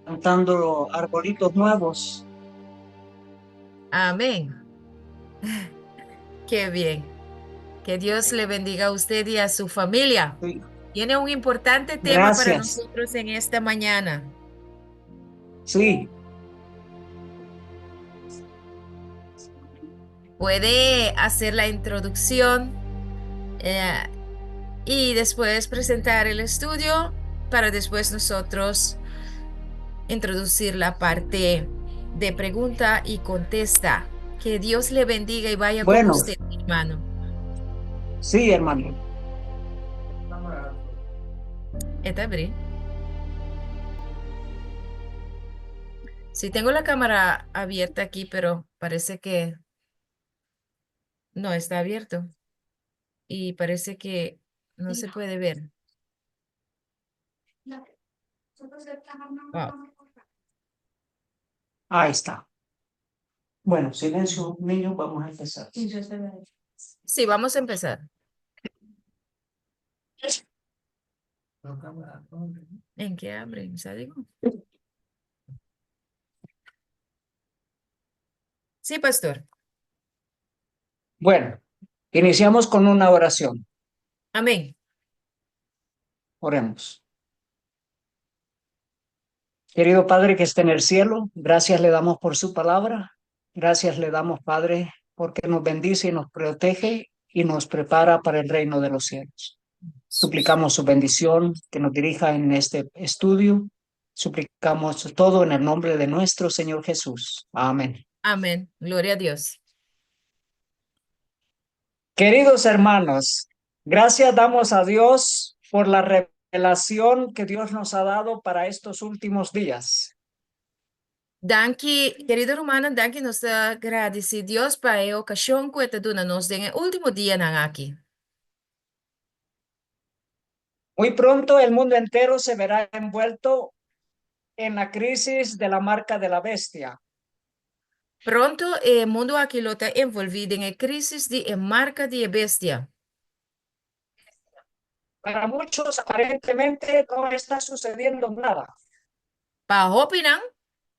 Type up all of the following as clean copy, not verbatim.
Plantando arbolitos nuevos. Amén. Qué bien. Que Dios le bendiga a usted y a su familia. Sí. Tiene un importante tema para Gracias. nosotros en esta mañana. Sí. Puede hacer la introducción eh, y después presentar el estudio para después nosotros introducir la parte de pregunta y contesta. Que Dios le bendiga y vaya con Bueno, usted, hermano. sí, hermano. Está bien. Sí, tengo la cámara abierta aquí, pero parece que no está abierto y parece que no se puede ver. Wow. Ahí está. Bueno, silencio, niños, vamos a empezar. Sí, vamos a empezar. ¿En qué abren? ¿Sabe? Sí, pastor. Bueno, iniciamos con una oración. Amén. Oremos. Querido Padre que está en el cielo, gracias le damos por su palabra. Gracias le damos, Padre, porque nos bendice y nos protege y nos prepara para el reino de los cielos. Suplicamos su bendición que nos dirija en este estudio. Suplicamos todo en el nombre de nuestro Señor Jesús. Amén. Amén. Gloria a Dios. Queridos hermanos, gracias damos a Dios por la revelación que Dios nos ha dado para estos últimos días. Danki, kerido rumannan, danki nos ta gradisí Dios pa e okashon ku e ta duna nos den e último dianan aki. Muy pronto el mundo entero se verá envuelto en la crisis de la marca de la bestia. Pronto e mundu aki lo ta envolví den e krísis di e marka di e bestia. Para muchos aparentemente no está sucediendo nada. Pa hopinan,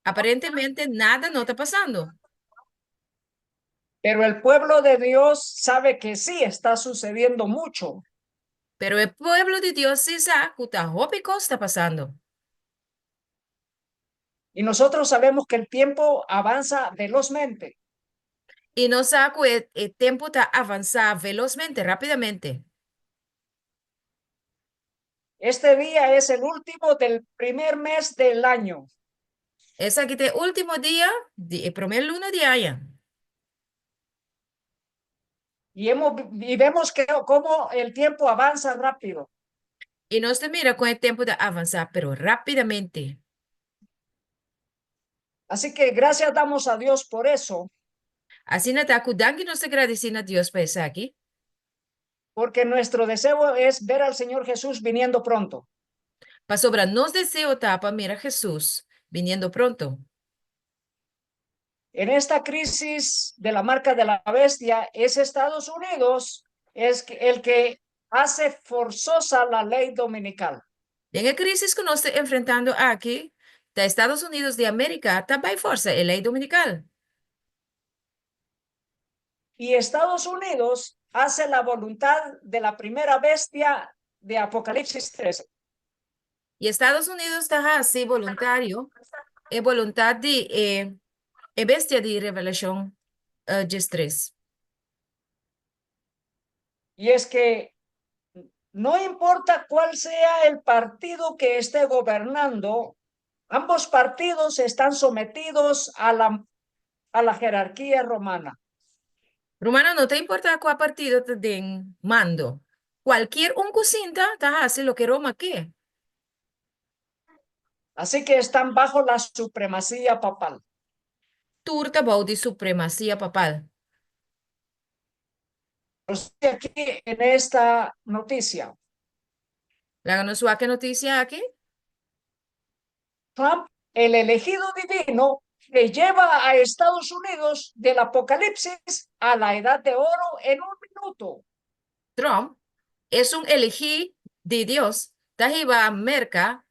aparentemente nada no ta pasando. Pero el pueblo de Dios sabe que sí está sucediendo mucho. Pero e pueblo di Dios sí sa ku ta hopi kos ta pasando. Y nosotros sabemos que el tiempo avanza velozmente. I nos sa ku e e tempu ta avansá velosmente, rápidamente. Este día es el último del primer mes del año. Esaki ta e último dia di e promé luna di aña. Y vemos que cómo el tiempo avanza rápido. I nos ta mira kon e tempu ta avansá, pero rápidamente. Así que gracias damos a Dios por eso. Asina ta ku danki nos ta gradisí na Dios pa esaki. Porque nuestro deseo es ver al Señor Jesús viniendo pronto. Pasobra nos deseo ta pa mira Hesus biniendo pronto. En esta crisis de la marca de la bestia es Estados Unidos es el que hace forzosa la ley dominical. Den e krísis ku nos ta enfrentando aki, ta Estados Unidos di Amérika ta bai forsa e lei dominikal. Y Estados Unidos hace la voluntad de la primera bestia de Apocalipsis 13. I Estados Unidos ta hasi boluntario e boluntat di e e bestia di Revelashon 13. Y es que no importa cuál sea el partido que esté gobernando, ambos partidos están sometidos a la jerarquía romana. Rumannan, no ta importá kua partido ta den mando. Kualkier un ku sinta ta hasi loke Roma ke. Así que están bajo la supremacía papal. Tur ta bou di supremasia papal. Aquí en esta noticia, Laga nos wak e notisia aki. Trump, el elegido divino, que lleva a Estados Unidos del apocalipsis a la edad de oro en un minuto. Trump esun eligí di Dios, ta hiba Merka.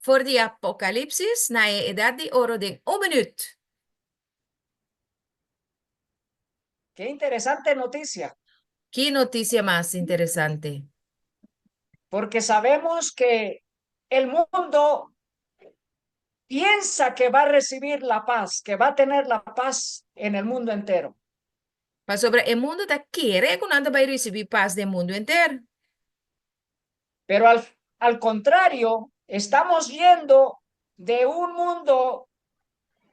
For di Apokalipsis na e Edat di Oro den un minüt. Qué interesante noticia. Ki notisia mas interesante! Porque sabemos que el mundo piensa que va a recibir la paz, que va a tener la paz en el mundo entero. Pasobra e mundu ta kere ku nan ta bai risibí pas den mundu henter. Pero al, al contrario, estamos yendo de un mundo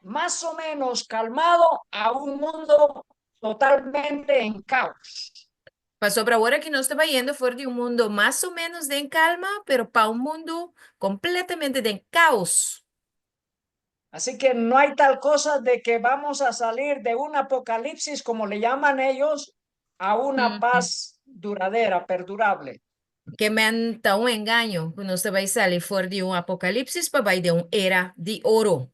más o menos calmado a un mundo totalmente en caos. Pasobra awor aki nos ta bayendo for di un mundo mas o menos den calma, pero pa un mundo completamente den caos. Así que no hay tal cosa de que vamos a salir de un apocalipsis, como le llaman ellos, a una paz duradera, perdurable. Ke men ta un engaño ku nos ta bai sali for di un apocalipsis pa bai den un era di oro.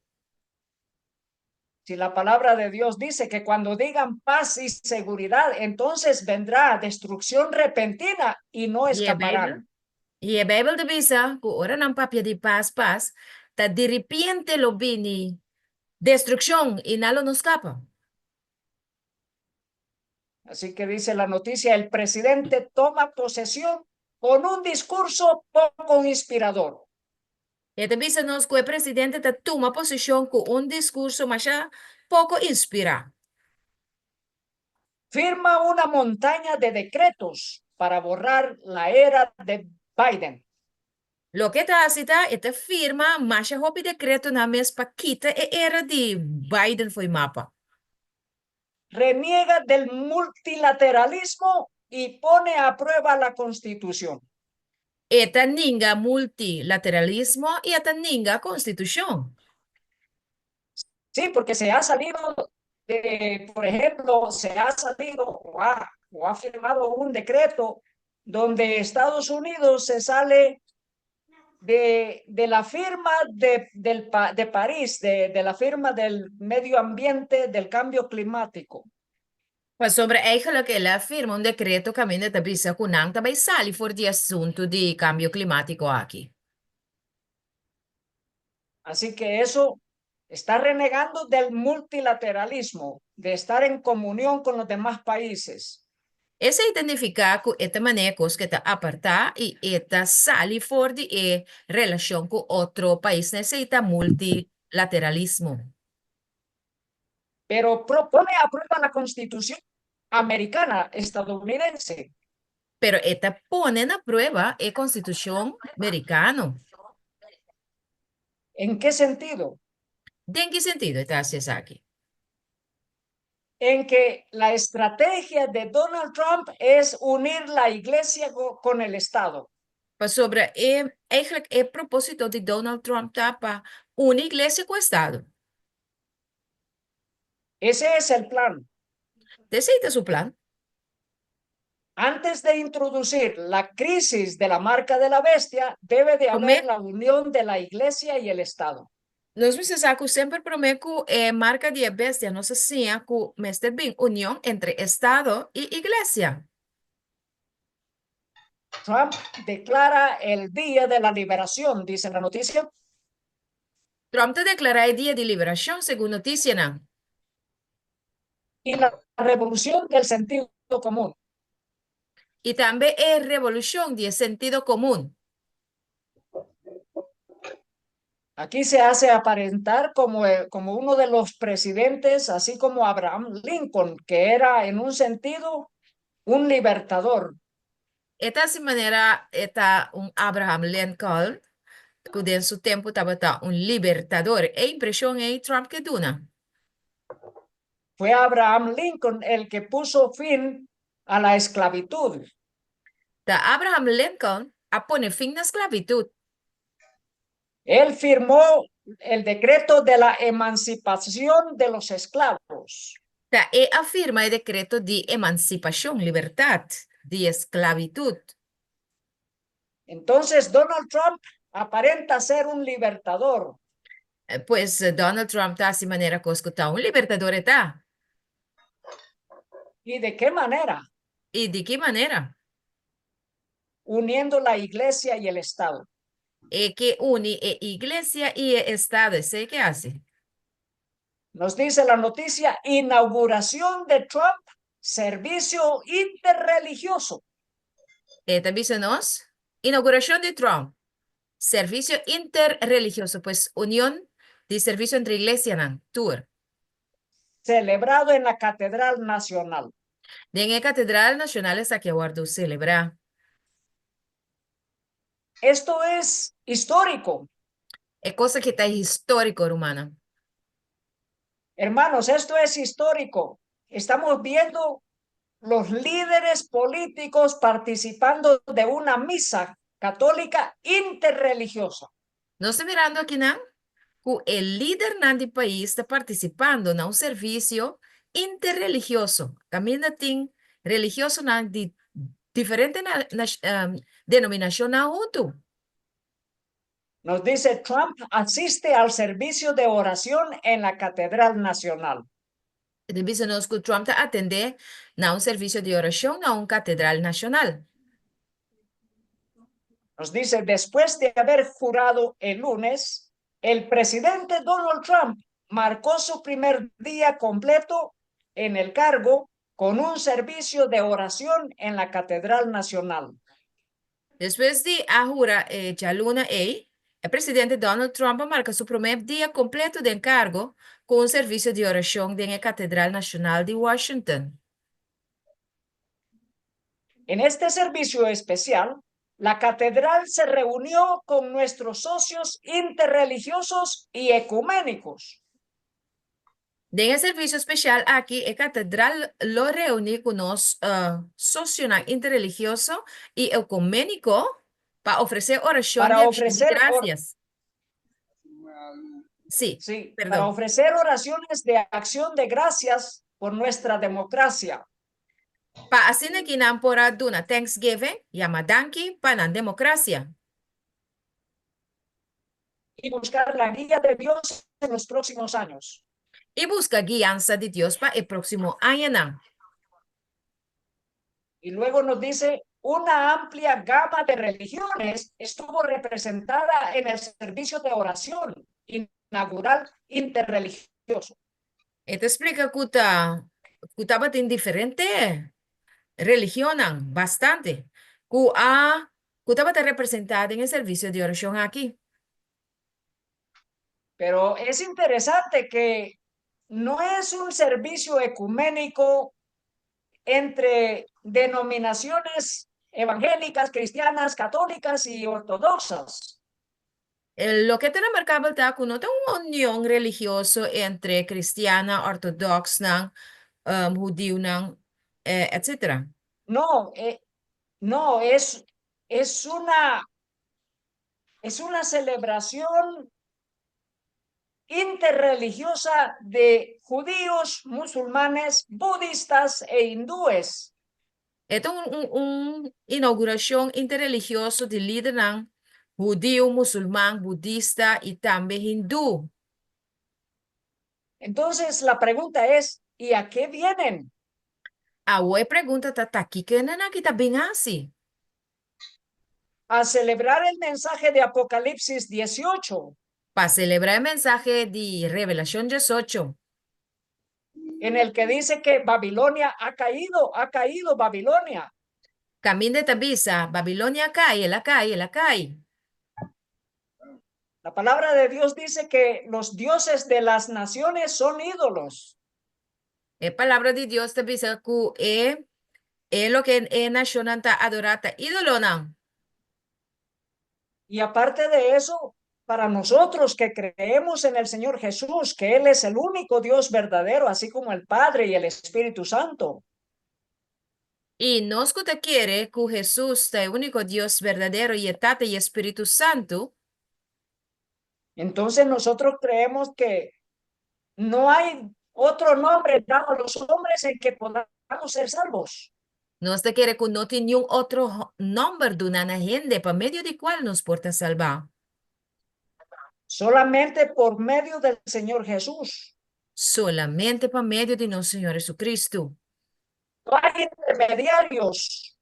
Si la palabra de Dios dice que cuando digan paz y seguridad, entonces vendrá destrucción repentina y no I e escaparán. Bijbel, i e Bijbel ta bisa ku ora nan papia di pas, pas, ta diripiente lo bini destrukshon i nan lo no skapa. Así que dice la noticia, el presidente toma posesión con un discurso poco inspirador. E ta bisa nos ku e presidente ta tuma poseshon ku un diskurso masha poko inspirá. Firma una montaña de decretos para borrar la era de Biden. Loke e ta hasi ta, e ta firma masha hopi dekretonan mes pa kita e era di Biden fo'i mapa. Reniega del multilateralismo y pone a prueba la Constitución. E ta ninga multilateralismo y e ta ninga Constitucion. Sí, porque se ha salido de, por ejemplo, se ha salido o ha firmado un decreto donde Estados Unidos se sale de la firma de París, de la firma del medio ambiente, del cambio climático. Pasobra eigenlijk el a firma un decreto caminda ta bisa cu nan ta bay sali for di asunto di cambio climatico aki. Así que eso está renegando del multilateralismo, de estar en comunión con los demás países. Esei ta nifiká ku e ta manera kos ku e ta apartá i e ta sali for di e relashon ku otro paisnan. Esei ta multilateralismo. Pero pone a prueba la Constitución americana, estadounidense. Pero e ta pone na prueba e Konstitushon merikano. ¿En qué sentido? Den ki sentido e ta hasi esaki? En que la estrategia de Donald Trump es unir la iglesia con el Estado. Pasobra e eigenlijk e propósito di Donald Trump ta pa uni iglesia ku Estado. Ese es el plan. Esei ta su plan. Antes de introducir la crisis de la marca de la bestia, debe de haber la unión de la iglesia y el Estado. Nos mester sa ku semper promé ku e marka di e bestia nos a siña ku mester bin union entre Estado i Iglesia. Trump declara el día de la liberación, dice la noticia. Trump ta deklará e dia di liberashon, segun notisianan. Y la revolución del sentido común. I tambe e revolushon di e sentido komun. Aquí se hace aparentar como, como uno de los presidentes, así como Abraham Lincoln, que era en un sentido un libertador. E ta hasi manera e ta un Abraham Lincoln, ku den su tempu tabata un libertador. E impreshon ei Trump ke duna. Fue Abraham Lincoln el que puso fin a la esclavitud. Ta Abraham Lincoln a pone fin na sklabitut. Él firmó el decreto de la emancipación de los esclavos. Ta e a firma e dekreto di emansipashon, libertat, di esklabitut. Entonces Donald Trump aparenta ser un libertador. Pues Donald Trump ta hasi manera kos ku ta un libertador e ta. ¿Y de qué manera? I di ki manera? Uniendo la iglesia y el Estado. E ke uni e iglesia i e estado, esei ke hasi. Nos dice la noticia, inauguración de Trump, servicio interreligioso. E ta bisa nos, Inaugurashon di Trump, servisio interreligioso, pues union di servisio entre iglesianan, tur. Celebrado en la Catedral Nacional. Den e Katedral Nashonal esaki a wòrdu selebrá. Esto es histórico. E kos aki ta históriko, rumannan. Hermanos, esto es histórico. Estamos viendo los líderes políticos participando de una misa católica interreligiosa. Nos ta mirando akinan ku e lidernan di pais ta partisipando na un servisio interreligioso, kaminda tin religiosonan di diferente denominashonnan huntu. Nos dice Trump asiste al servicio de oración en la Catedral Nacional. E ta bisa nos ku Trump ta atendé na un servisio di orashon na un katedral nashonal. Nos dice, después de haber jurado el lunes, el presidente Donald Trump marcó su primer día completo en el cargo con un servicio de oración en la Catedral Nacional. Despues di a hura e djaluna ei, e presidente Donald Trump a marka su promé dia kompleto den kargo ku un servisio di orashon den e Katedral Nashonal di Washington. En este servicio especial, la Catedral se reunió con nuestros socios interreligiosos y ecuménicos. Den e servisio spesial aki e katedral lo reuní ku nos sosionan interreligioso i eukuméniko pa ofresé orashon di Para akshon di ofrecer or grasias. Sí, sí, para perdon. ofrecer oraciones de acción de gracias por nuestra democracia. Pa asina ki nan por a duna thanksgiving, yama danki pa nan demokrasia. Y buscar la guía de Dios en los próximos años. I buska guiansa di Dios pa e próksimo añanan. Y luego nos dice, una amplia gama de religiones estuvo representada en el servicio de oración inaugural interreligioso. E ta splika ku ta ku tabatin diferente religionnan, bastante, ku a ku tabata representá den e servisio di orashon aki. Pero es interesante que no es un servicio ecuménico entre denominaciones evangélicas, cristianas, católicas y ortodoxas. Loke ta remarkabel ta ku no ta un union religioso entre kristiannan, ortodoksnan, hudiunan, etcetera. No, no, es, es una, es una celebración interreligiosa de judíos, musulmanes, budistas e hindúes. E ta un un un inaugurashon interreligioso di lidernan hudiu, musulman, budista i tambe hindú. Entonces la pregunta es, ¿y a qué vienen? Awor e pregunta ta, ta kiko e nan aki ta bin hasi? A celebrar el mensaje de Apocalipsis 18. Pa selebrá e mensahe di Revelashon diesocho. En el que dice que Babilonia ha caído, ha caído Babilonia. Kaminda e ta bisa, Babilonia a kai, el a kai, el a kai. La palabra de Dios dice que los dioses de las naciones son ídolos. E Palabra di Dios ta bisa ku e e loke e nashonnan ta adorá ta ídolonan. Y aparte de eso, para nosotros que creemos en el Señor Jesús, que Él es el único Dios verdadero, así como el Padre y el Espíritu Santo. I nos ku ta kere ku Hesus ta e úniko Dios berdadero i e Tata i e Spiritu Santu. Entonces nosotros creemos que no hay otro nombre dado a los hombres en que podamos ser salvos. Nos ta kere ku no tin niun otro nòmber duná na hende pa medio di kual nos por ta salbá. Solamente por medio del Señor Jesús. Solamente pa medio di nos Señor Jesucristo. No hay intermediarios.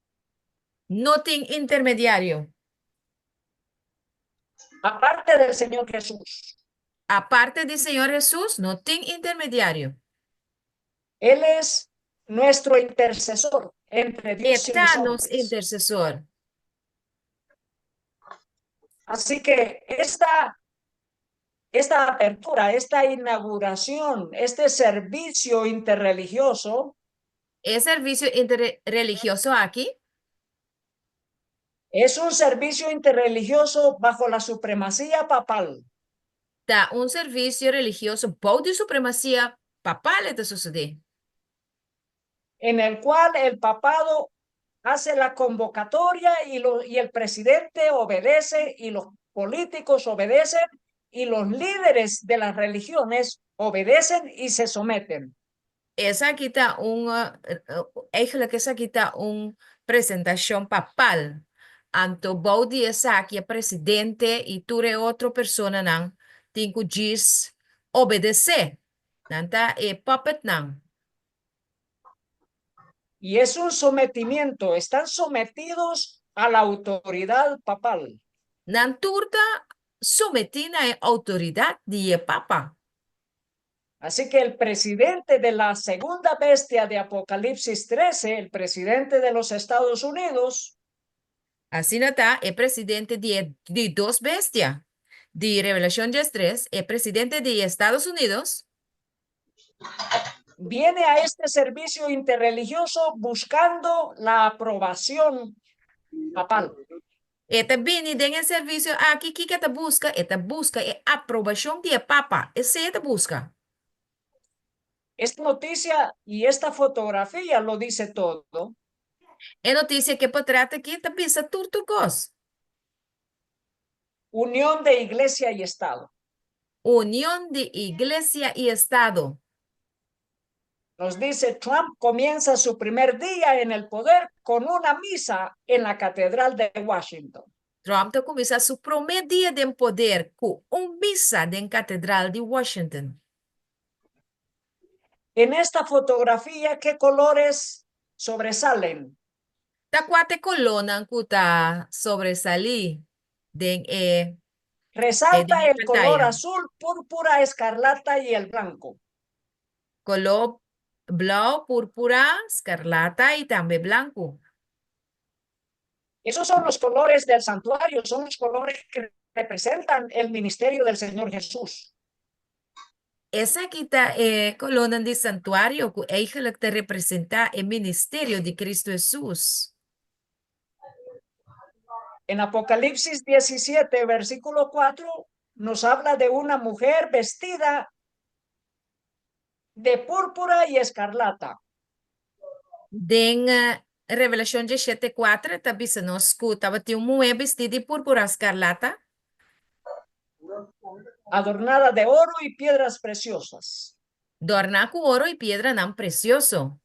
No tin intermediario. Aparte del Señor Jesús. Aparte di Señor Hesus, no tin intermediario. Él es nuestro intercesor entre Dios y E ta los nos hombres. intersesor. Así que esta apertura, esta inauguración, este servicio interreligioso E servisio interreligioso aki es un servicio interreligioso bajo la supremacía papal. Ta un servisio religioso bou di supremasia papal e ta sosodé. En el cual el papado hace la convocatoria y el presidente obedece y los políticos obedecen y los líderes de las religiones obedecen y se someten. Esaki ta un, eigenlijk esaki ta un presentashon papal. Anto bou di esaki e presidente i tur e otro personanan tin ku djis obedesé. Nan ta e puppetnan. Y es un sometimiento, están sometidos a la autoridad papal. Nan tur ta sometí na e outoridat di e papa. Así que el presidente de la segunda bestia de Apocalipsis 13, el presidente de los Estados Unidos, Asina ta, e presidente di e di dos bestia di Revelashon 13, e presidente di Estados Unidos, viene a este servicio interreligioso buscando la aprobación papal. E ta bini den e servisio aki, kiko e ta buska? E ta buska e aprobashon di e papa. Esei e ta buska. Esta noticia y esta fotografía lo dice todo. E notisia ku e potrèt aki ta bisa tur tur kos. Unión de Iglesia y Estado. Union di Iglesia i Estado. Nos dice: Trump comienza su primer día en el poder con una misa en la Catedral de Washington. Trump ta kuminsá su promé dia den poder ku un misa den Katedral di Washington. En esta fotografía, ¿qué colores sobresalen? Ta kua ta e kolónan ku ta sobresalí den e Resalta den el color pantaya. Azul, púrpura, escarlata y el blanco. Koló blou, púrpura, skarlata i tambe blanku. Esos son los colores del santuario, son los colores que representan el ministerio del Señor Jesús. Esaki ta e kolónan di santuario ku eigenlijk ta representá e ministerio di Kristu Hesus. En Apocalipsis 17, versículo 4, nos habla de una mujer vestida de púrpura y escarlata. Den Revelashon 17, 4, ta bisa nos ku tabatin un muhé bistí di púrpura skarlata, adornada de oro y piedras preciosas. Dòrná ku oro i piedranan presioso.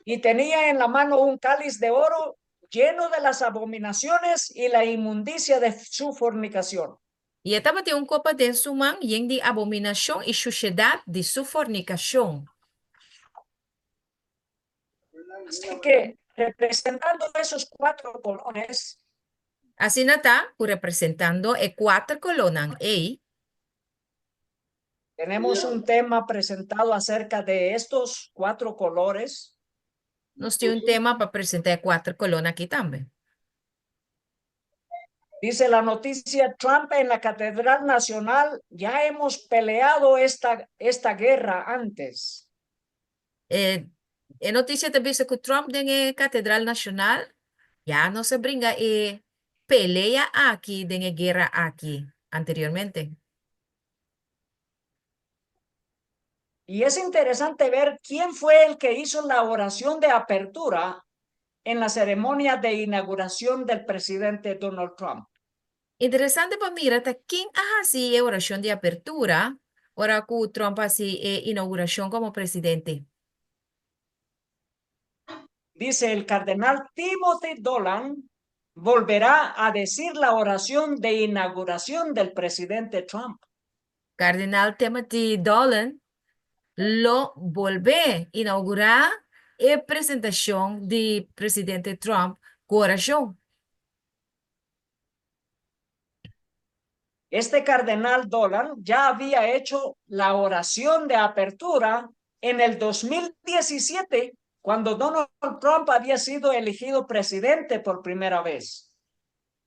Y tenía en la mano un cáliz de oro lleno de las abominaciones y la inmundicia de su fornicación. I e tabatin un kopa den su man yen di abominashon i sushedat di su fornikashon. Así que representando esos cuatro colores, Asina ta, ku representando e kuater kolónan ei, tenemos un tema presentado acerca de estos cuatro colores. Nos tin un tema pa presentá e kuater kolónan aki tambe. Dice la noticia: Trump en la Catedral Nacional, ya hemos peleado esta guerra antes. E notisia ta bisa ku Trump den e Katedral Nashonal, ya nos a bringa e pelea aki den e guera aki anteriormente. Y es interesante ver quién fue el que hizo la oración de apertura en la ceremonia de inauguración del presidente Donald Trump. Interesante pa mira ta ken a hasi e orashon di apertura ora ku Trump a hasi e inaugurashon komo presidente. Dice: el cardenal Timothy Dolan volverá a decir la oración de inauguración del presidente Trump. Kardinal Timothy Dolan lo bolbe inaugurá e presentashon di presidente Trump ku orashon. Este cardenal Dolan ya había hecho la oración de apertura en el 2017, cuando Donald Trump había sido elegido presidente por primera vez.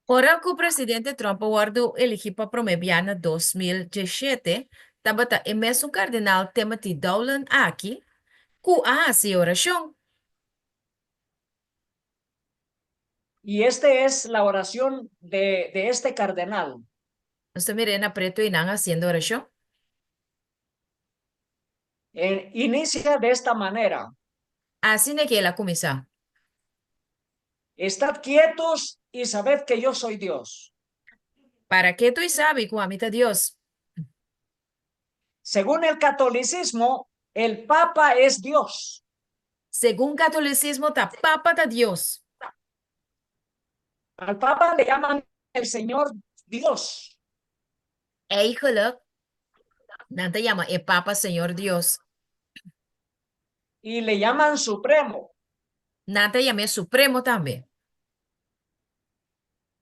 Ora ku presidente Trump a wòrdu eligí pa promé bia na 2017, tabata e mesun kardinal Timothy Dolan aki ku a hasi e orashon. Y esta es la oración de este cardenal. Nos ta mir'é na pretu einan hasiendo orashon. Inicia de esta manera. Asina ku el a kuminsá. Estad quietos y sabed que yo soy Dios. Para ketu i sabi ku ami ta Dios. Según el catolicismo, el Papa es Dios. Segun katolisismo ta Papa ta Dios. Al Papa le llaman el Señor Dios. Eigenlijk, nan ta yama e Papa Señor Dios. Y le llaman Supremo. Nan ta yam'é Supremo tambe.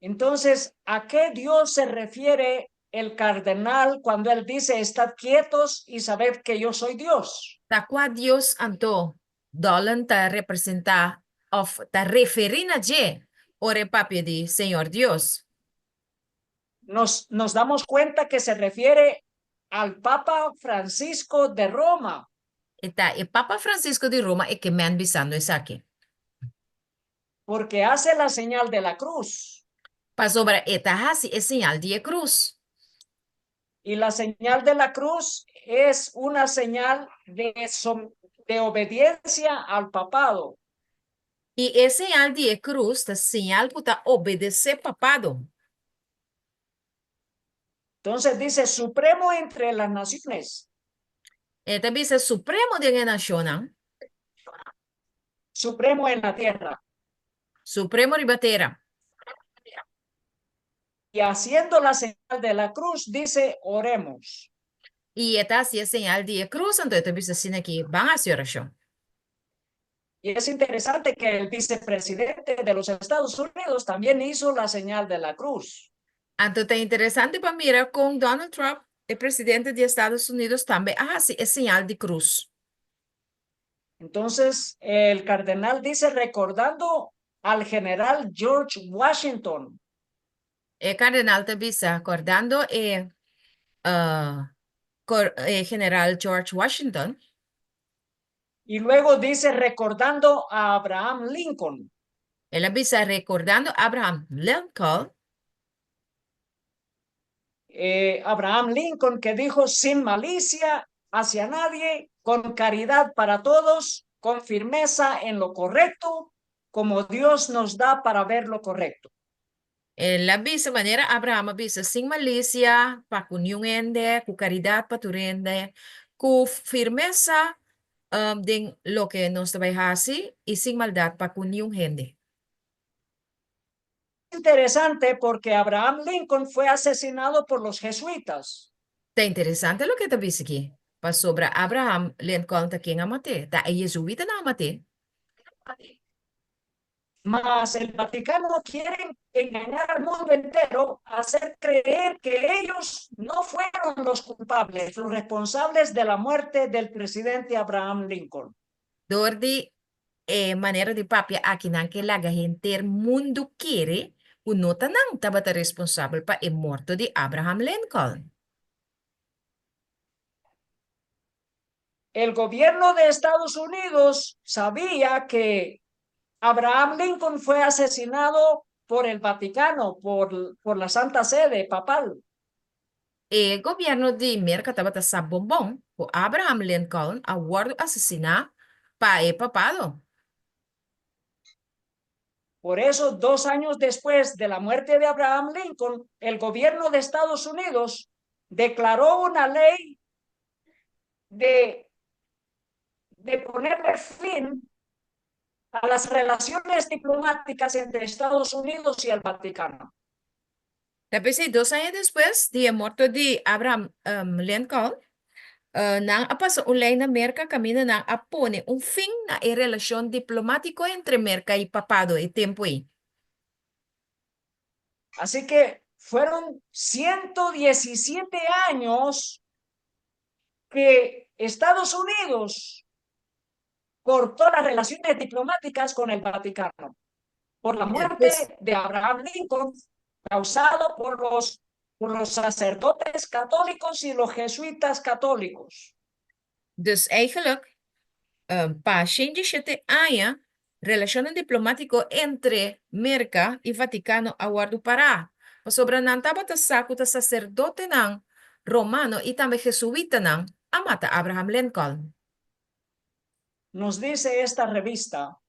Entonces, ¿a qué Dios se refiere el cardenal cuando él dice, estad quietos y sabed que yo soy Dios? Ta kua Dios anto Dolan ta representá òf ta referí na dje ora e papia di Señor Dios? Nos damos cuenta que se refiere al Papa Francisco de Roma. E ta e Papa Francisco di Roma e ke men bisando esaki. Porque hace la señal de la cruz. Pasobra e ta hasi e señal di e krus. Y la señal de la cruz es una señal de obediencia al papado. I e señal di e krus ta señal ku ta obedesé papado. Entonces dice, supremo entre las naciones. E ta bisa supremo den e nashonnan. Supremo en la tierra. Supremo riba tera. Y haciendo la señal de la cruz, dice, oremos. I e ta hasi e señal di e krus, anto e ta bisa asina aki, ban hasi orashon. Y es interesante que el vicepresidente de los Estados Unidos también hizo la señal de la cruz. Anto ta interesante pa mira kon Donald Trump, e presidente di Estados Unidos, tambe a hasi e señal di krus. Entonces, el cardenal dice, recordando al general George Washington. E cardenal ta bisa, kordando e e general George Washington. Y luego dice, recordando a Abraham Lincoln. El a bisa, rekordando Abraham Lincoln. Abraham Lincoln que dijo, sin malicia hacia nadie, con caridad para todos, con firmeza en lo correcto, como Dios nos da para ver lo correcto. El a bisa manera Abraham a bisa, sin malisia pa ku niun hende, ku karidat pa tur hende, ku firmesa den loke nos ta bai hasi i sin maldat pa ku niun hende. Interesante porque Abraham Lincoln fue asesinado por los jesuitas. Ta interesante loke e ta bisa aki, pasobra Abraham Lincoln ta ken a mat'é? Ta e jesuitanan a mat'é. Mas el Vaticano quiere engañar al mundo entero, hacer creer que ellos no fueron los culpables, los responsables de la muerte del presidente Abraham Lincoln. Dor di e manera di papia aki nan ke laga henter mundu kere ku no ta nan tabata responsabel pa e morto di Abraham Lincoln. El gobierno de Estados Unidos sabía que Abraham Lincoln fue asesinado por el Vaticano, por la Santa Sede papal. E gobièrnu di Merka tabata sa bon bon ku Abraham Lincoln a wòrdu asesiná pa e papado. Por eso, 2 años después de la muerte de Abraham Lincoln, el gobierno de Estados Unidos declaró una ley de ponerle fin a las relaciones diplomáticas entre Estados Unidos y el Vaticano. Ta p'esei 2 aña despues di e morto di Abraham Lincoln, nan a pasa un lei na Merka kaminda nan a pone un fin na e relashon diplomátiko entre Merka i papado e tempu ei. Así que Fueron 117 años que Estados Unidos cortó las relaciones diplomáticas con el Vaticano por la muerte de Abraham Lincoln, causado por los sacerdotes católicos y los jesuitas católicos. Dus eigenlijk, pa 107 aña, relashon diplomátiko entre Merka i Vatikano a wòrdu pará. Pasobra nan tabata sa ku ta saserdotenan romano i tambe jesuitanan a mata Abraham Lincoln. Nos dice esta revista,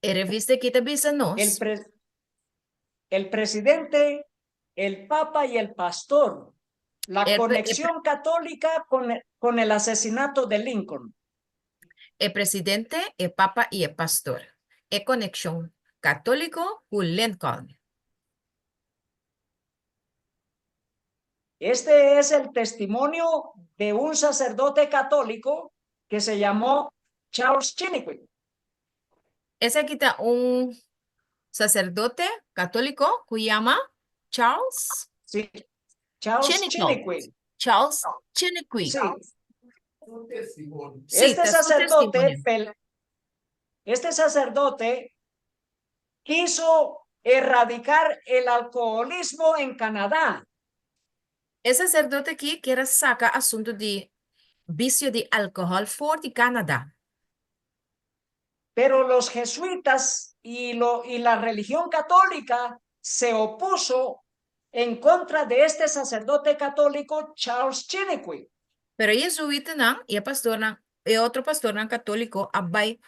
E revista aki ta bisa nos, el presidente, el papa y el pastor, la conexión católica con el asesinato de Lincoln. E presidente, e papa i e pastor. E konekshon katóliko ku Lincoln. Este es el testimonio de un sacerdote católico que se llamó Charles Chiniquy. Esaki ta un saserdote katóliko ku yama Charles Sí, Charles Chiniquy. Chiniquy. Charles Chiniquy. Sí. Sí, Este ta su sacerdote, testimonio. este sacerdote quiso erradicar el alcoholismo en Canadá. E saserdote aki ker a saka asuntu di bisio di alkohòl for di Canada. Pero los jesuitas y la religión católica se opuso en contra de este sacerdote católico Charles Chiniquy. Pero jesuitanan i e pastornan, e otro pastornan katóliko a bai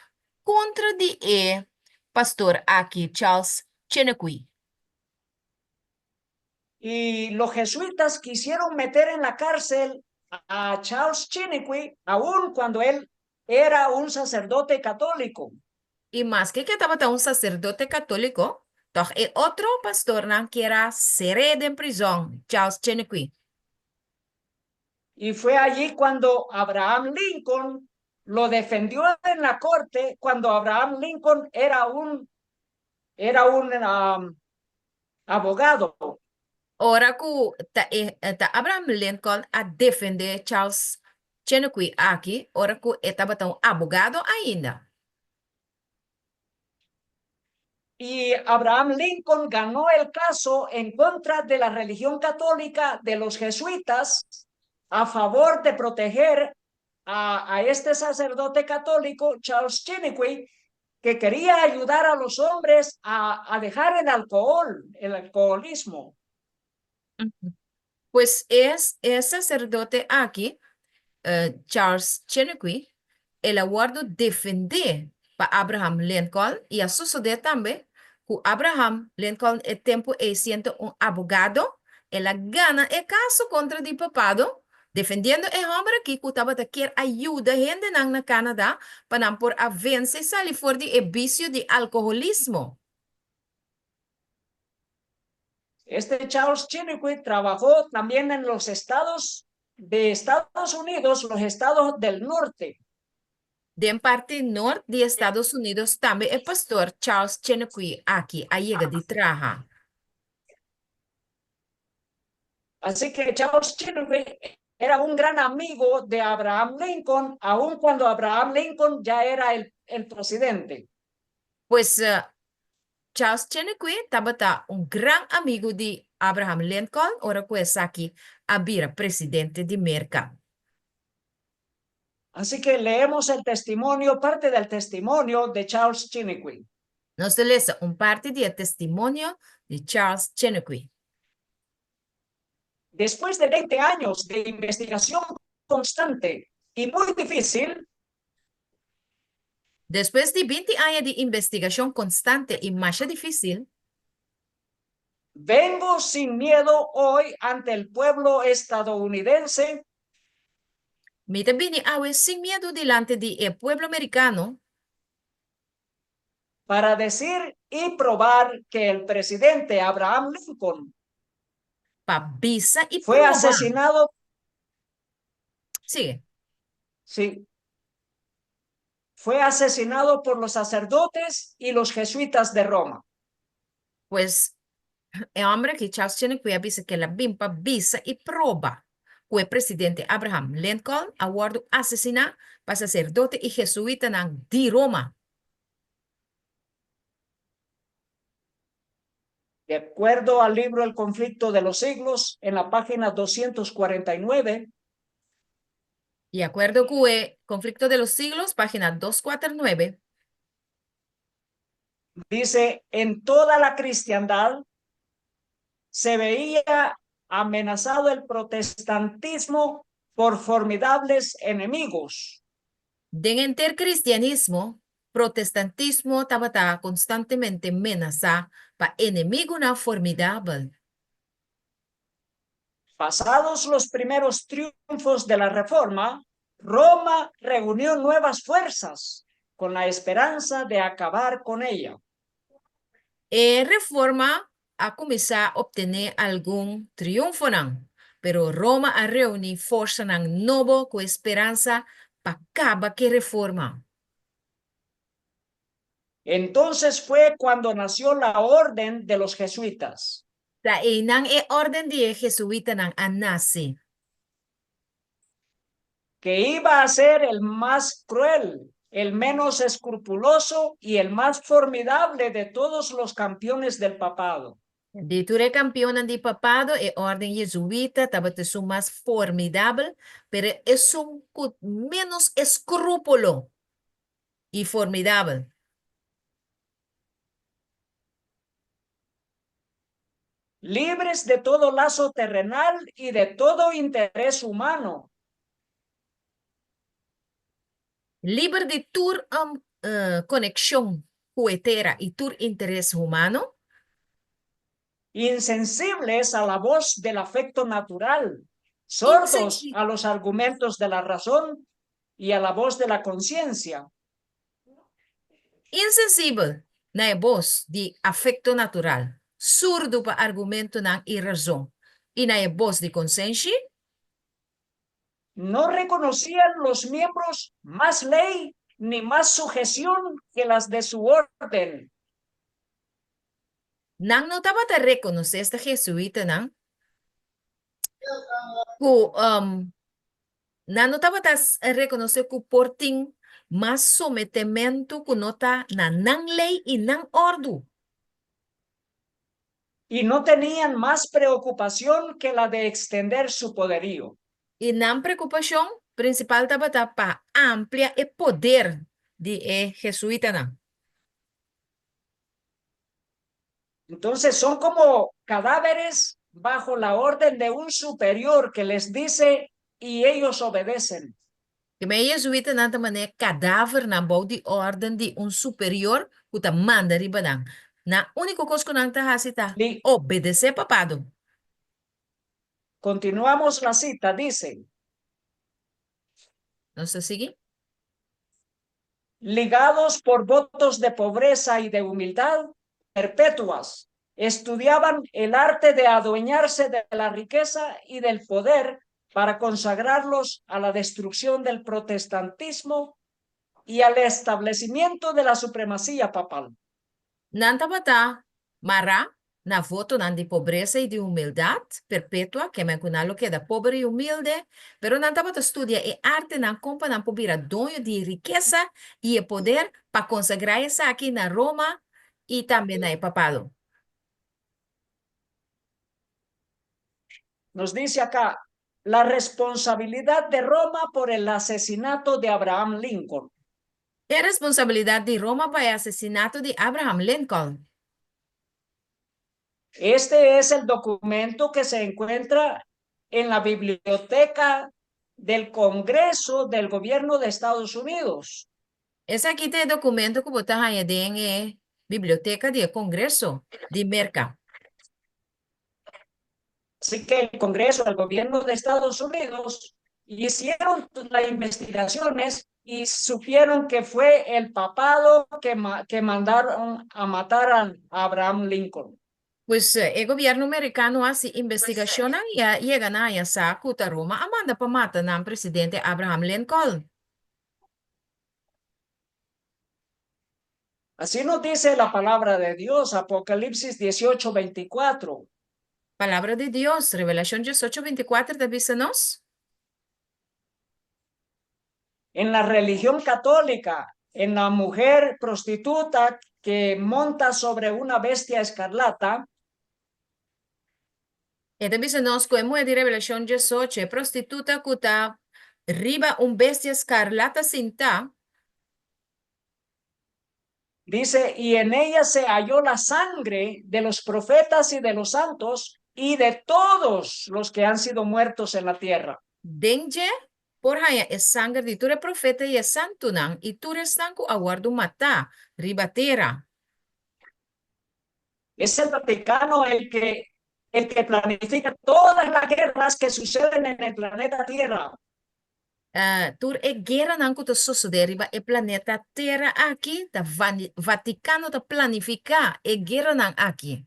kontra di e pastor aki Charles Chiniquy. Y los jesuitas quisieron meter en la cárcel a Charles Chiniquy, aun cuando él era un sacerdote católico. I maske ku e tabata un saserdote katóliko, toch e otro pastornan ker a ser'é den prizòn, Charles Chiniquy. Y fue allí cuando Abraham Lincoln lo defendió en la corte, cuando Abraham Lincoln era un abogado. Ora ku ta, ta Abraham Lincoln a defendé Charles Chiniquy aki, ora ku e tabata un abogado ainda. Y Abraham Lincoln ganó el caso en contra de la religión católica de los jesuitas a favor de proteger a este sacerdote católico, Charles Chiniquy, que quería ayudar a los hombres a dejar el alcohol, el alcoholismo. Pues e saserdote aki, Charles Chiniquy, el a wòrdu defendé pa Abraham Lincoln i a sosodé tambe ku Abraham Lincoln e tempu ei siendo un abogado, el a gana e kaso kontra di papado, defendiendo e hòmber aki ku tabata ker a yuda hendenan na Canada pa nan por a vense sali for di e bisio di alkoholismo. Este Charles Chiniquy trabajó también en los estados de Estados Unidos, los estados del norte. Den parti nort di Estados Unidos tambe e pastor Charles Chiniquy aki a yega di traha. Así que Charles Chiniquy era un gran amigo de Abraham Lincoln, aun cuando Abraham Lincoln ya era el presidente. Pues Charles Chiniquy tabata un gran amigu di Abraham Lincoln, ora ku esaki a bira presidente di Merka. Así que leemos el testimonio, parte del testimonio de Charles Chiniquy. Nos ta lesa un parti di testimonio di Charles Chiniquy. Después de 20 años de investigación constante y muy difícil, Despues di 20 aña di investigashon konstante i mas difísil, vengo sin miedo hoy ante el pueblo estadounidense mi ta bini awe sin miedu dilanti di e pueblo amerikano para decir y probar que el presidente Abraham Lincoln pa bisa i fue proba. asesinado, Sí. Sí, fue asesinado por los sacerdotes y los jesuitas de Roma. Pues E hòmber aki, Charles Chiniquy, a bisa ku el a bin pa bisa i proba ku e presidente Abraham Lincoln a wòrdu asesiná pa saserdote i jesuitanan di Roma. De acuerdo al libro El conflicto de los siglos, en la página 249, Di akuerdo ku e Conflicto de los Siglos, página 249, dice, en toda la cristiandad se veía amenazado el protestantismo por formidables enemigos. Den henter kristianismo, protestantismo tabata konstantemente menasá pa enemigunan formidabel. Pasados los primeros triunfos de la Reforma, Roma reunió nuevas fuerzas con la esperanza de acabar con ella. E Reforma a kuminsá optené algun triunfonan, pero Roma a reuní forsanan nobo ku e speransa pa kaba ku e Reforma. Entonces fue cuando nació la Orden de los Jesuitas. Ta einan e Órden di e Jesuitanan a nase. Que iba a ser el más cruel, el menos escrupuloso y el más formidable de todos los campeones del papado. Di tur e kampionnan di papado, e Órden Jesuita tabata esun mas formidabel, pero esun ku ménos eskrúpulo i formidabel. Libres de todo lazo terrenal y de todo interés humano. Liber di tur konekshon ku e tera i tur interes humano. Insensibles a la voz del afecto natural, sordos a los argumentos de la razón y a la voz de la conciencia. Insensibel na e bos di afekto natural, surdu pa argumentonan i razon, i na e bos di konsenshi. No reconocían los miembros más ley ni más sujeción que las de su orden. Nan no tabata rekonosé esta jesuitanan ku Nan no tabata rekonosé ku por tin mas sometementu ku no ta na nan lei i nan òrdu. Y no tenían más preocupación que la de extender su poderío. I nan preokupashon prinsipal tabata pa amplia e poder di e jesuitanan. Entonces son como cadáveres bajo la orden de un superior que les dice y ellos obedecen. Keme e jesuitanan ta manera kadavernan bou di órden di un superior ku ta manda riba nan. Nan úniko kos ku nan ta hasi ta obedesé papado. Continuamos la cita, dice. Nos ta sigui. Ligados por votos de pobreza y de humildad perpetuas, estudiaban el arte de adueñarse de la riqueza y del poder para consagrarlos a la destrucción del protestantismo y al establecimiento de la supremacía papal. Nan tabata mará na votonan di pobresa i di humildat perpetua, kemen ku nan lo keda pober i humilde, pero nan tabata studia e artenan kon pa nan por bira doño di rikesa i e poder pa konsagrá esaki na Roma i tambe na e papado. Nos dice acá, la responsabilidad de Roma por el asesinato de Abraham Lincoln. E responsabilidat di Roma pa e asesinato di Abraham Lincoln. Este es el documento que se encuentra en la biblioteca del Congreso del Gobierno de Estados Unidos. Esaki ta e documento cu bo ta haña den e biblioteca di e Congreso di Merca. Así que el Congreso del Gobierno de Estados Unidos hicieron las investigaciones y supieron que fue el papado que, que mandaron a matar a Abraham Lincoln. Pues e gobierno mericano a haci investigacionnan y a yega na haña sa cu ta Roma a manda pa mata nan presidente Abraham Lincoln. Así nos dice la palabra de Dios, Apocalipsis 18, 24. Palabra di Dios, Revelashon diesocho bintikuater ta bisa nos. En la religión católica, en la mujer prostituta que monta sobre una bestia escarlata, E ta bisa nos ku e muhé di Revelashon diesocho, e prostituta ku ta riba un bestia skarlata sintá, Dice, y en ella se halló la sangre de los profetas y de los santos y de todos los que han sido muertos en la tierra. Den dje por haña e sanger di tur e profeta i e santunan i tur esnan ku a wòrdu matá riba tera. Es el Vaticano el que, el que planifica todas las guerras que suceden en el planeta Tierra. Tur e gueranan ku ta sosodé riba e planeta Tera aki, ta Vatikano ta planifiká e gueranan aki.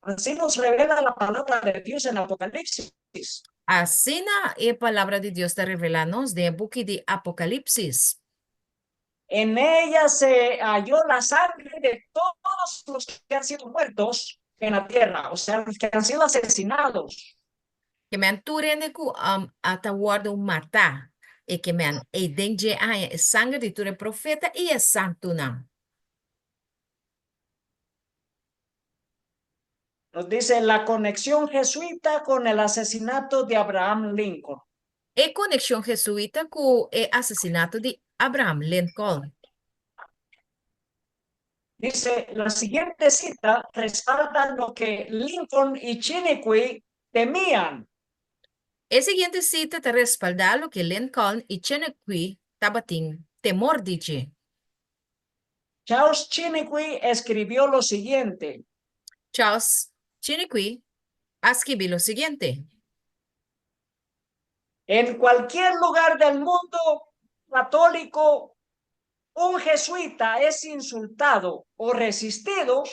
Así nos revela la palabra de Dios en Apocalipsis. Asina e Palabra di Dios ta revelá nos den e buki di Apokalipsis. En ella se halló la sangre de todos los que han sido muertos en la tierra, o sea, los que han sido asesinados. Ke men tur hende ku a ta wòrdu matá, e ke men ei den dje a haña e sanger di tur e profeta i e santunan. Nos dice la conexión jesuita con el asesinato de Abraham Lincoln. E konekshon jesuita ku e asesinato di Abraham Lincoln. Dice, la siguiente cita respalda lo que Lincoln y Chiniquy temían. E siguiente sita ta respaldá loke Lincoln i Chiniquy tabatin temor di dje. Charles Chiniquy escribió lo siguiente. Charles Chiniquy a skibi lo siguiente. En cualquier lugar del mundo católico, un jesuita es insultado o resistido,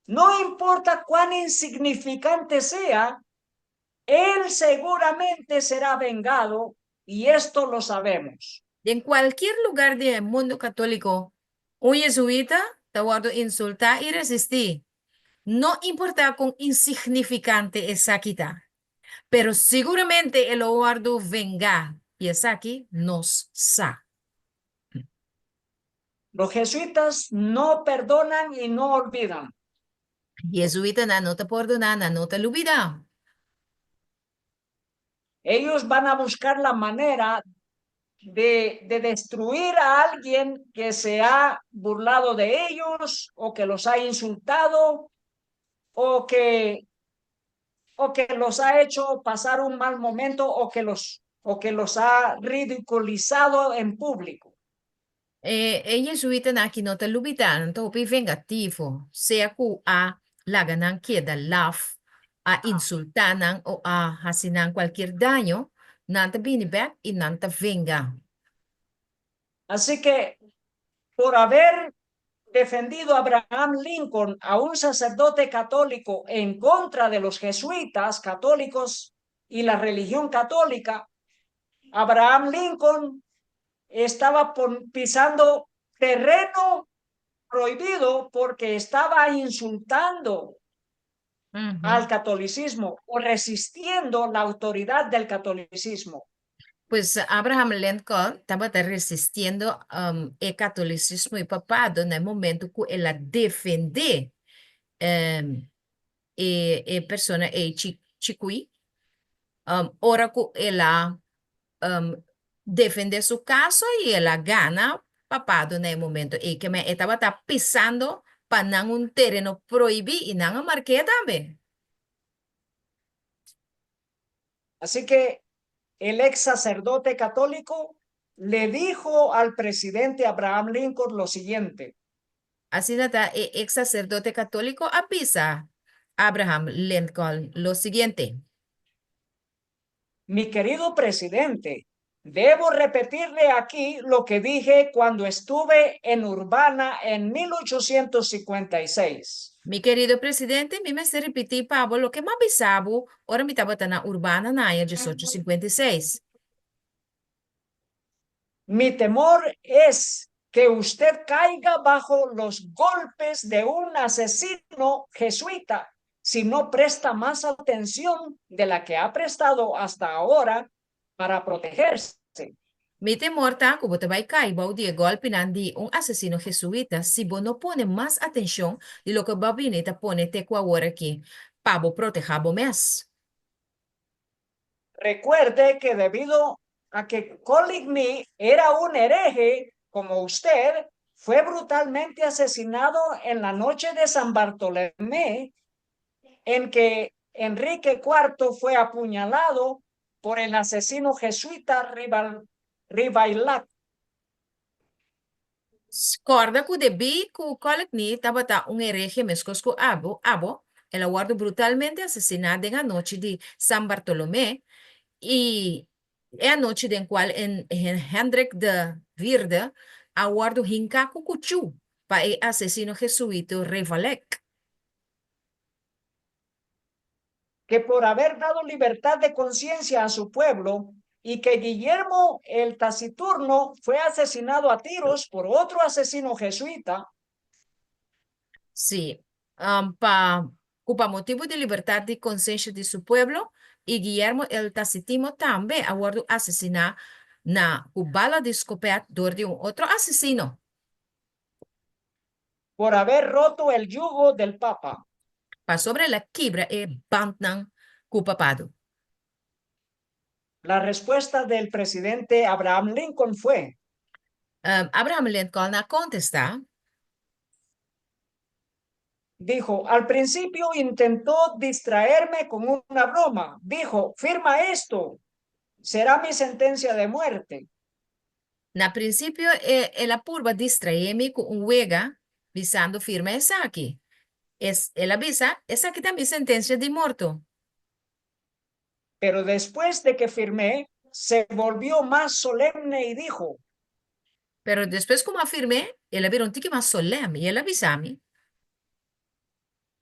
no importa cuán insignificante sea, él seguramente será vengado y esto lo sabemos. Den cualkier lugar di e mundo católico, un jesuita ta wordo insultá i resistí, no importá con insignificante esaki ta. Pero siguramente e lo wordo vengá, i esaki nos sa. Los jesuitas no perdonan y no olvidan. Jesuitanan no ta pordoná, nan no ta lubidá. Ellos van a buscar la manera de, de destruir a alguien que se ha burlado de ellos o que los ha insultado o que, o que los ha hecho pasar un mal momento o que los, o que los ha ridiculizado en público. E e jesuitanan aki no ta lubidá, nan ta hopi vengativo, sea ku a laga nan keda laf, a insultá nan o a hasi nan kualkier daño, nan ta bini bèk i nan ta venga. Así que por haber defendido Abraham Lincoln a un sacerdote católico en contra de los jesuitas católicos y la religión católica, Abraham Lincoln estaba pisando terreno prohibido porque estaba insultando al catolicismo o resistiendo la autoridad del catolicismo. Pues Abraham Lincoln tabata resistiendo e catolicismo y papado na e momento cu el a defende e e persona ei chikui, ora cu el a defende su caso y el a gana papado na e momento ei, ke men e tabata pisando pa nan un tereno prohibi y nan a mark'é tambe. Así que el ex sacerdote católico le dijo al presidente Abraham Lincoln lo siguiente. Asina ta e ex sacerdote católico a bisa Abraham Lincoln lo siguiente. Mi querido presidente, debo repetirle aquí lo que dije cuando estuve en Urbana en 1856. Mi querido presidente, mi mester ripití pa bo loke m'a bisa bo ora mi tabata na Urbana na aña diesocho sinkuenta i seis. Mi temor es que usted caiga bajo los golpes de un asesino jesuita si no presta más atención de la que ha prestado hasta ahora para protegerse. Mi temor ta ku bo ta bai kai bou di e gòlpinan di un asesino jesuita si bo no pone mas atenshon di loke bo a bini ta pone te ku awor aki pa bo protehá bo mes. Recuerde que debido a que Coligny era un hereje como usted, fue brutalmente asesinado en la noche de San Bartolomé, en que Enrique IV fue apuñalado por el asesino jesuita Rivaillac. Kòrda ku debí ku Coligny tabata un herehe meskos ku abo, abo, el a wòrdu brutalmente asesiná den anochi di San Bartolomé i e anochi den kual Hendrik de Vierde a wòrdu hinká ku kuchú pa e asesino jesuito Revalek. Que por haber dado libertad de conciencia a su pueblo y que Guillermo el Taciturno fue asesinado a tiros por otro asesino jesuita. Sí, pa ku pa motibu di libertat di konsensha di su pueblo, i Guillermo el Tacitimo tambe a wòrdu asesiná na ku bala di skopèt dor di un otro asesino. Por haber roto el yugo del Papa. Pasobra el a kibra e bandnan ku papado. La respuesta del presidente Abraham Lincoln fue. Abraham Lincoln a kontestá. Dijo, Al principio intentó distraerme con una broma. Dijo, Firma esto, será mi sentencia de muerte. Na prinsipio e el a purba distraé mi ku un wega, bisando firma esaki. Es, el a bisa, esaki ta mi sentensia di morto. Pero despues de que firmé, se volvió mas solemne y dijo. Pero despues ku mi a firm'é, el a bira un tiki mas solèm i el a bisa mi.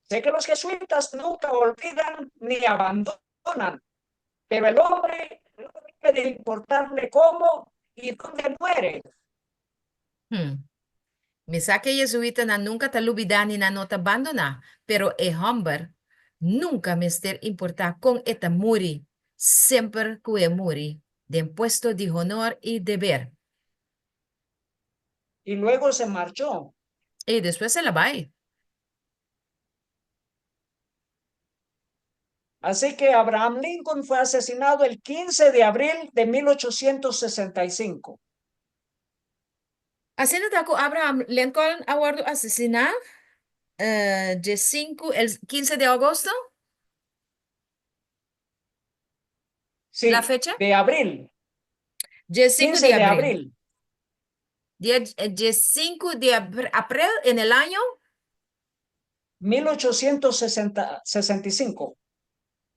Sé que los jesuitas nunca olvidan ni abandonan, pero el hombre no debe de importarle cómo y dónde muere. Hm. Mi sa ku e jesuitanan nunka ta lubidá ni nan no ta bandoná, pero e hòmber nunka mester importá kon e ta muri, semper ku e muri den puesto di honor i deber. Y luego se marchó. I despues el a bai. Así que Abraham Lincoln fue asesinado el 15 de abril de 1865. Asina ta ku Abraham Lincoln a wòrdu asesiná dje sinku, el kinse di agosto? Sí, La fecha? de abril. Dje sinku 15 di de abril. abril. Dia dje sinku di aprel en el año? 1865.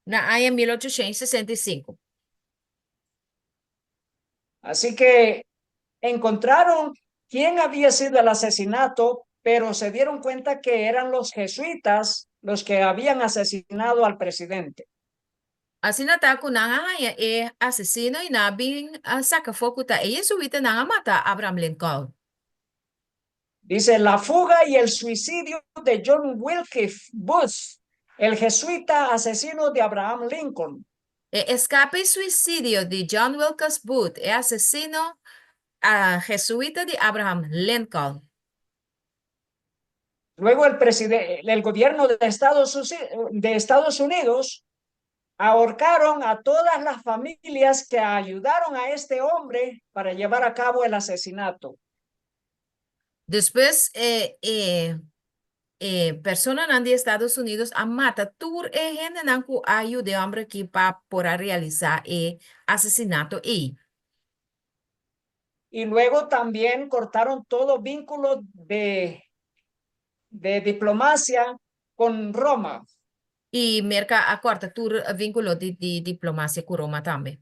Na aña 1865. Así que encontraron quién había sido el asesinato, pero se dieron cuenta que eran los jesuitas los que habían asesinado al presidente. Asina ta ku nan a haña e asesino i nan a bin a saka afó ku ta e jesuitanan a mata Abraham Lincoln. Dice, La fuga y el suicidio de John Wilkes Booth, el jesuita asesino de Abraham Lincoln. E eskape i suisidio di John Wilkes Booth, e asesino jesuita di Abraham Lincoln. Luego el el gobierno de Estados Unidos ahorcaron a todas las familias que ayudaron a este hombre para llevar a cabo el asesinato. Despues e e e personanan di Estados Unidos a mata tur e hendenan ku a yuda e hòmber aki pa por a realisá e asesinato ei. Y luego también cortaron todo vínculo de diplomacia con Roma. I Merka a kòrta tur vínkulo di di diplomasia ku Roma tambe.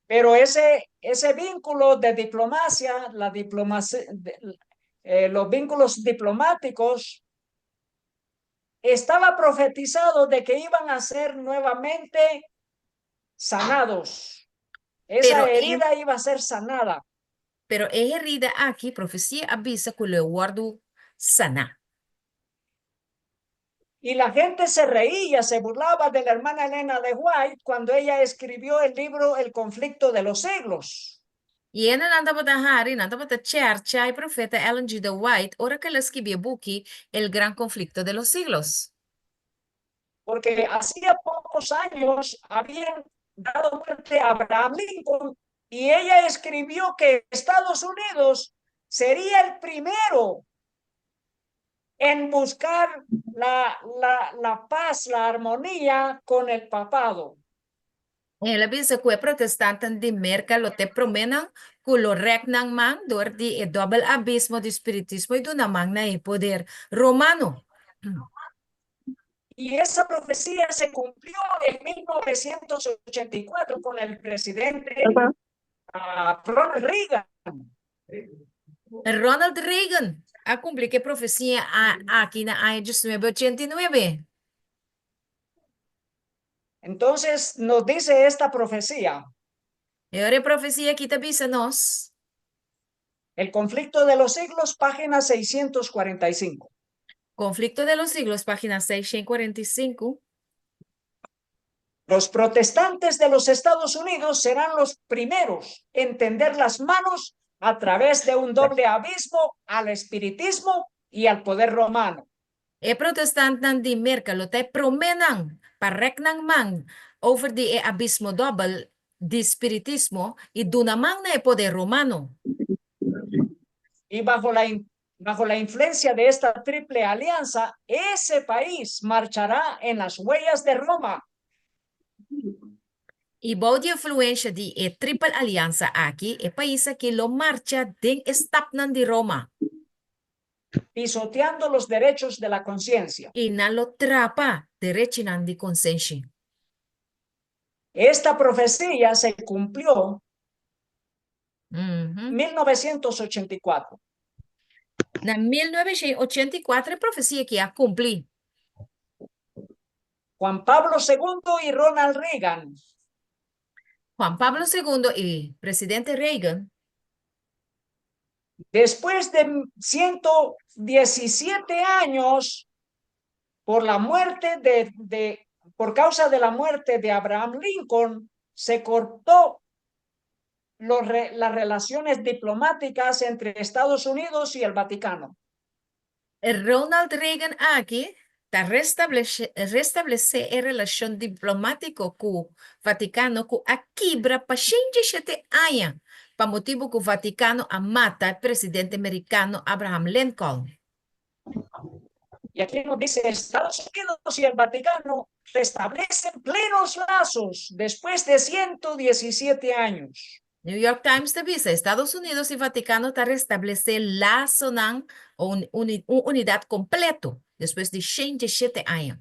Pero ese vínculo de diplomacia, la diplomacia, los vínculos diplomáticos, estaba profetizado de que iban a ser nuevamente sanados. Esa Pero e herida iba a ser sanada. Pero e herida aki, profesia a bisa ku lo e wòrdu saná. Y la gente se reía, se burlaba de la hermana Elena de White cuando ella escribió el libro El conflicto de los siglos. I hendenan tabata hari, nan tabata chèrcha e profeta Ellen G. de White ora ku el a skibi e buki El gran conflicto de los siglos. Porque hacía pocos años habían dado muerte a Abraham Lincoln y ella escribió que Estados Unidos sería el primero en buscar la paz, la armonía con el papado. El a bisa ku e protestantenan di Merka lo ta e proménan ku lo rèk nan man dor di e dòbel abismo di spiritismo i duna man na e poder romano. Y esa profecía se cumplió en 1984 con el presidente Ronald Reagan. Ronald Reagan a kumpli ku e profesia aki na aña 1989. Entonces nos dice esta profecía. E ora e profesia aki ta bisa nos. El conflicto de los siglos, página 645. Conflicto de los siglos, página 645. Los protestantes de los Estados Unidos serán los primeros en tender las manos a través de un doble abismo al espiritismo y al poder romano. E protestantenan di Merka lo ta e proménan pa rèk nan man over di e abismo dòbel di spiritismo i duna man na e poder romano. Y bajo la influencia de esta triple alianza, ese país marchará en las huellas de Roma. I bou di influensia di e triple aliansa aki, e pais aki lo marcha den e stapnan di Roma. Pisoteando los derechos de la conciencia. I nan lo trapa derechinan di konsenshi. Esta profecía se cumplió en 1984. Na 1984 e profesia aki a kumpli. Juan Pablo II y Ronald Reagan Juan Pablo II i presidente Reagan, después de 117 años por causa de la muerte de Abraham Lincoln, se cortó las relaciones diplomáticas entre Estados Unidos y el Vaticano. Ronald Reagan aki ta restablesé e relashon diplomátiko ku Vatikano ku a kibra pa 107 aña pa motibu ku Vatikano a mata presidente merikano Abraham Lincoln. Y aquí nos dice: Estados Unidos y el Vaticano restablecen plenos lazos después de 117 años. New York Times ta bisa: Estados Unidos i Vatikano ta restablesé lasonan un unidat kompleto despues di 107 aña.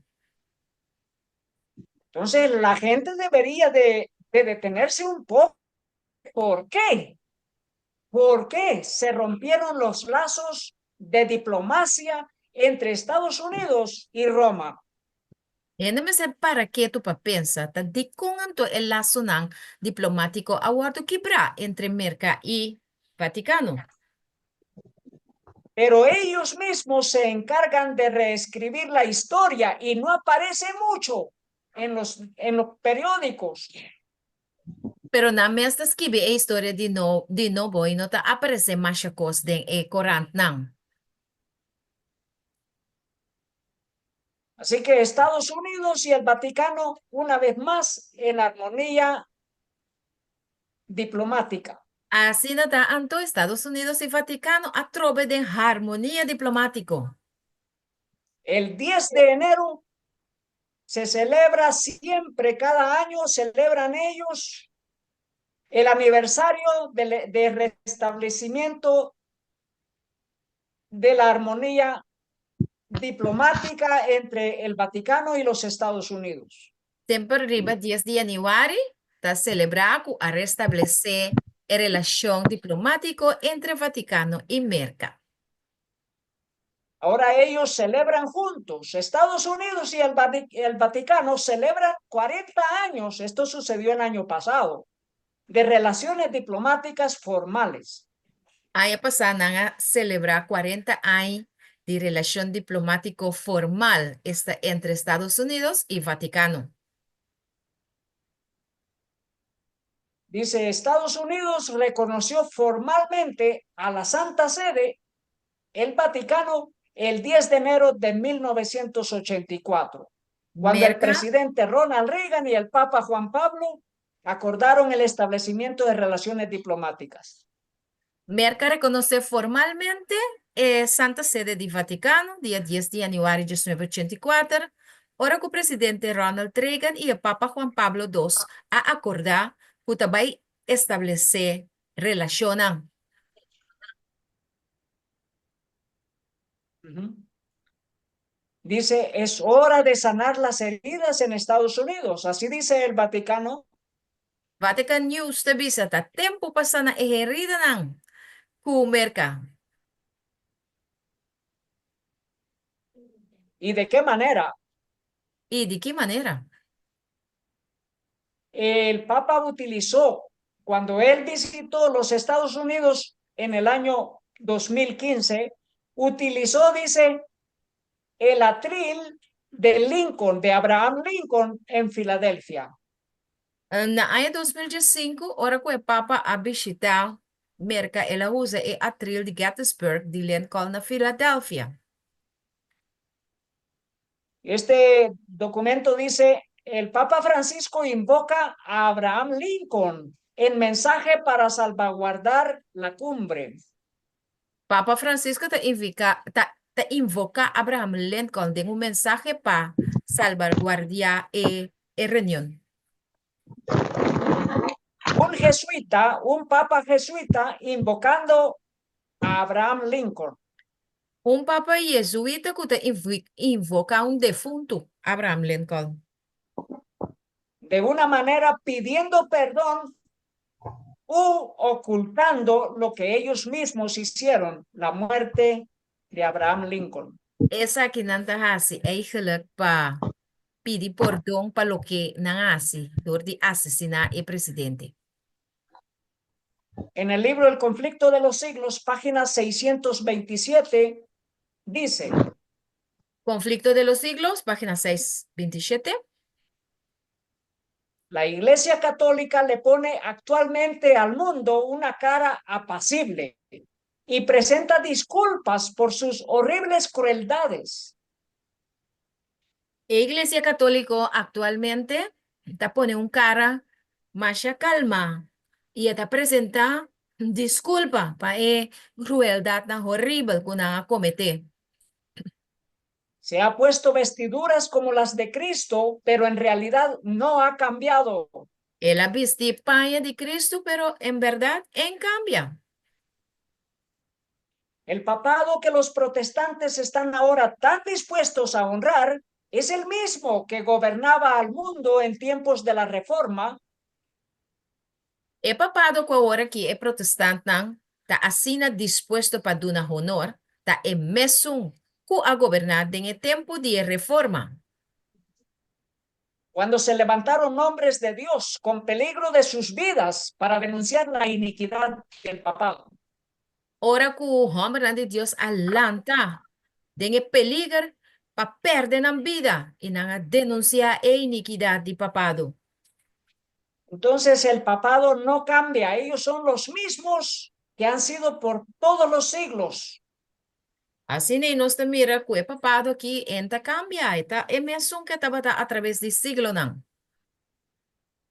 Entonces la gente debería de detenerse un poco. ¿Por qué? ¿Por qué se rompieron los lazos de diplomacia entre Estados Unidos y Roma? Hende mester para ketu pa pensa, ta dikon anto e lasonan diplomátiko a wòrdu kibrá entre Merka i Vatikano. Pero ellos mismos se encargan de reescribir la historia y no aparece mucho en los periódicos. Pero nan mes ta skibi e historia di nobo i no ta aparesé masha kos den e korantnan. Así que Estados Unidos y el Vaticano, una vez más, en armonía diplomática. Asina ta anto Estados Unidos i Vatikano atrobe den harmonia diplomátiko. El 10 de enero se celebra siempre, cada año celebran ellos el aniversario de restablecimiento de la armonía diplomática entre el Vaticano y los Estados Unidos. Semper riba 10 di yanüari ta selebrá ku a restablesé e relashon diplomátiko entre Vatikano i Merka. Ahora ellos celebran juntos. Estados Unidos y el Vaticano celebran 40 años, esto sucedió el año pasado, de relaciones diplomáticas formales. Aña pasá nan a selebrá 40 aña di relashon diplomátiko formal, esta entre Estados Unidos i Vatikano. Dice, Estados Unidos reconoció formalmente a la Santa Sede, el Vaticano, el 10 de enero de 1984, cuando el Merka presidente Ronald Reagan y el Papa Juan Pablo acordaron el establecimiento de relaciones diplomáticas. Merka a rekonosé formalmente e Santa Sede di Vatikano dia dies di yanüari 1984, ora ku presidente Ronald Reagan i e Papa Juan Pablo dos a akordá ku ta bai establesé relashonnan. Dice, es hora de sanar las heridas en Estados Unidos. Así dice el Vaticano. Vatican News ta bisa ta tempu pa sana e heridanan ku Merka. ¿Y de qué manera? I di ki manera? El Papa utilizó, cuando él visitó los Estados Unidos en el año 2015, utilizó, dice, el atril de Lincoln, de Abraham Lincoln en Filadelfia. Na aña 2015, ora ku e Papa a bishitá Merka, el a usa e atril di Gettysburg di Lincoln na Philadelphia. Este documento dice, el Papa Francisco invoca a Abraham Lincoln en mensaje para salvaguardar la cumbre. Papa Francisco ta invika, ta, ta invoká Abraham Lincoln den un mensahe pa salbaguardiá e, e reunion. Un jesuita, un papa jesuita invocando a Abraham Lincoln. Un papa jesuita ku ta invoká un defuntu, Abraham Lincoln. De una manera pidiendo perdón u ocultando lo que ellos mismos hicieron, la muerte de Abraham Lincoln. Esaki nan ta hasi eigenlijk pa pidi pordon pa loke nan a hasi dor di asesiná e presidente. En el libro El conflicto de los siglos, página 627, dice. Conflicto de los siglos, página 627. La Iglesia Católica le pone actualmente al mundo una cara apacible y presenta disculpas por sus horribles crueldades. E Iglesia Katóliko aktualmente ta pone un kara masha kalma i e ta presentá diskulpa pa e krueldatnan horibel ku nan a kometé. Se ha puesto vestiduras como las de Cristo, pero en realidad no ha cambiado. El a bisti paña di Cristo, pero en bèrdat e n kambia. El papado que los protestantes están ahora tan dispuestos a honrar es el mismo que gobernaba al mundo en tiempos de la Reforma. E papado ku awor aki e protestantnan ta asina dispuesto pa duna honor ta e mesun ku a goberná den e tempu di e Reforma. Cuando se levantaron hombres de Dios con peligro de sus vidas para denunciar la iniquidad del papado. Ora ku hòmbernan di Dios a lanta den e peliger pa pèrdè nan bida i nan a denunsiá e inikidat di papado. Entonces el papado no cambia, ellos son los mismos que han sido por todos los siglos. Asina ei nos ta mira ku e papado aki e n ta kambia, e ta e mesun ku e tabata atraves di siglonan.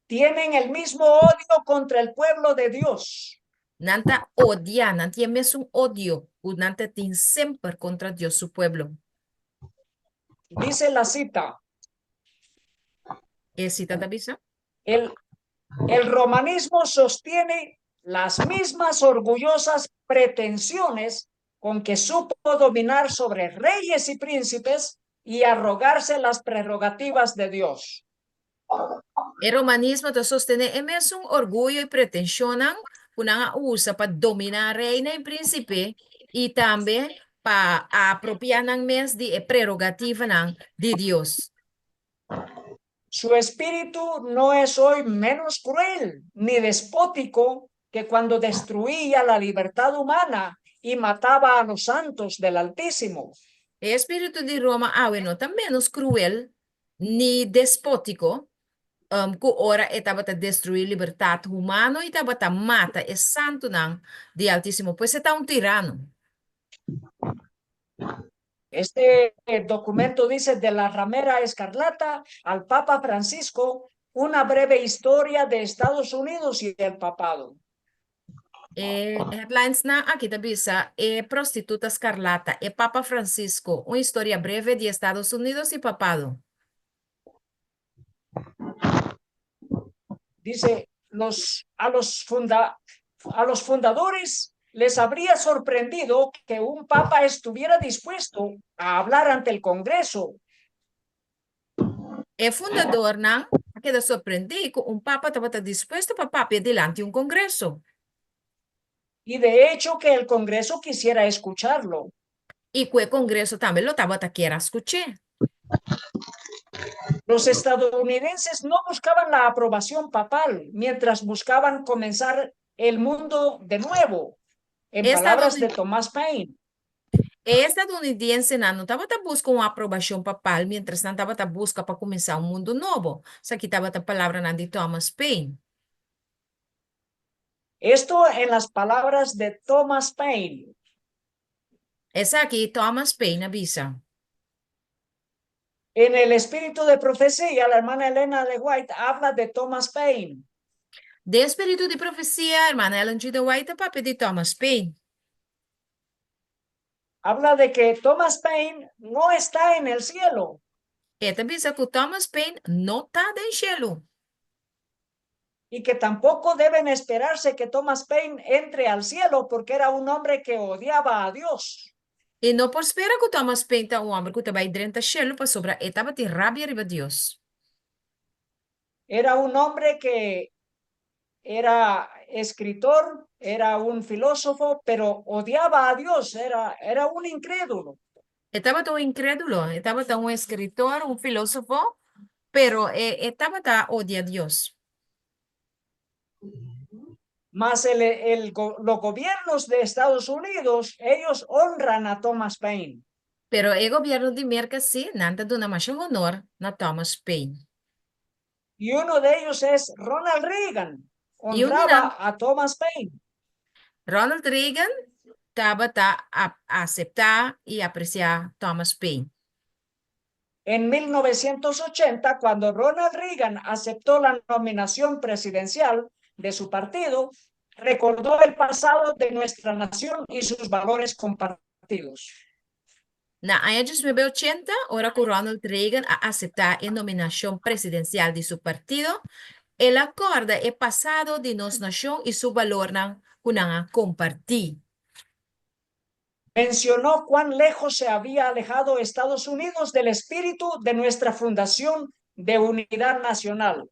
Tienen el mismo odio contra el pueblo de Dios. Nan ta odia, nan tin e mesun odio ku nan ta tin semper kontra Dios su pueblo. Dice la cita. E sita ta bisa. El, el romanismo sostiene las mismas orgullosas pretensiones con que supo dominar sobre reyes y príncipes y arrogarse las prerrogativas de Dios. E romanismo ta sostené e mesun orguyo i pretenshonnan ku nan a usa pa dominá reina i prínsipe i tambe pa apropiá nan mes di e prerogativanan di Dios. Su espíritu no es hoy menos cruel ni despótico. que cuando destruía la libertad humana y mataba a los santos del Altísimo. E spiritu di Roma awe no ta ménos kruel ni despótiko ku ora e tabata destruí libertat humano i tabata mata e santunan di Altísimo. Pues e ta un tirano. Este documento dice: "De la ramera escarlata al Papa Francisco, una breve historia de Estados Unidos y el papado". E headlines nan aki ta bisa E Prostituta Skarlata, e Papa Francisco, un historia breve di Estados Unidos i Papado. Dice, los, a, los funda, a los fundadores les habría sorprendido que un papa estuviera dispuesto a hablar ante el Congreso. E fundadornan a keda sorprendí ku un papa tabata dispuesto pa papia dilanti un kongreso. Y de hecho que el Congreso quisiera escucharlo. I ku e kongreso tambe lo tabata kier a skuch'é. Los estadounidenses no buscaban la aprobación papal mientras buscaban comenzar el mundo de nuevo, en palabras de Thomas Paine. E estadounidensenan no tabata buska un aprobashon papal miéntras nan tabata buska pa kuminsá un mundu nobo. Esaki tabata palabranan di Thomas Paine. Esto en las palabras de Thomas Paine. Esaki Thomas Paine a bisa. En el Espíritu de Profecía, la hermana Elena de White habla de Thomas Paine. Den Spiritu di Profesia, Hermana Ellen G. de White ta papia di Thomas Paine. Habla de que Thomas Paine no está en el cielo. E ta bisa ku Thomas Paine no ta den shelu. Y que tampoco deben esperarse que Thomas Paine entre al cielo porque era un hombre que odiaba a Dios. I no por spera ku Thomas Paine ta un hòmber ku ta bai drenta shelu pasobra e tabatin rabia riba Dios. Era un hombre que era escritor, era un filósofo, pero odiaba a Dios, era un incrédulo. E tabata un inkrédulo, e tabata un eskritor, un filósofo, pero e e tabata odia Dios. Mas los gobiernos de Estados Unidos, ellos honran a Thomas Paine. Pero e gobièrnu di Merka sí, nan ta duna masha honor na Thomas Paine. Y uno de ellos es Ronald Reagan, I un di nan, honraba a Thomas Paine. Ronald Reagan, tabata aseptá i apresiá Thomas Paine. En 1980, cuando Ronald Reagan aceptó la nominación presidencial de su partido, recordó el pasado de nuestra nación y sus valores compartidos. Na aña 1980, ora ku Ronald Reagan a aseptá e nominashon presidensial di su partido, el a kòrda e pasado di nos nashon i su balornan ku nan a kompartí. Mencionó cuán lejos se había alejado Estados Unidos del espíritu de nuestra fundación de unidad nacional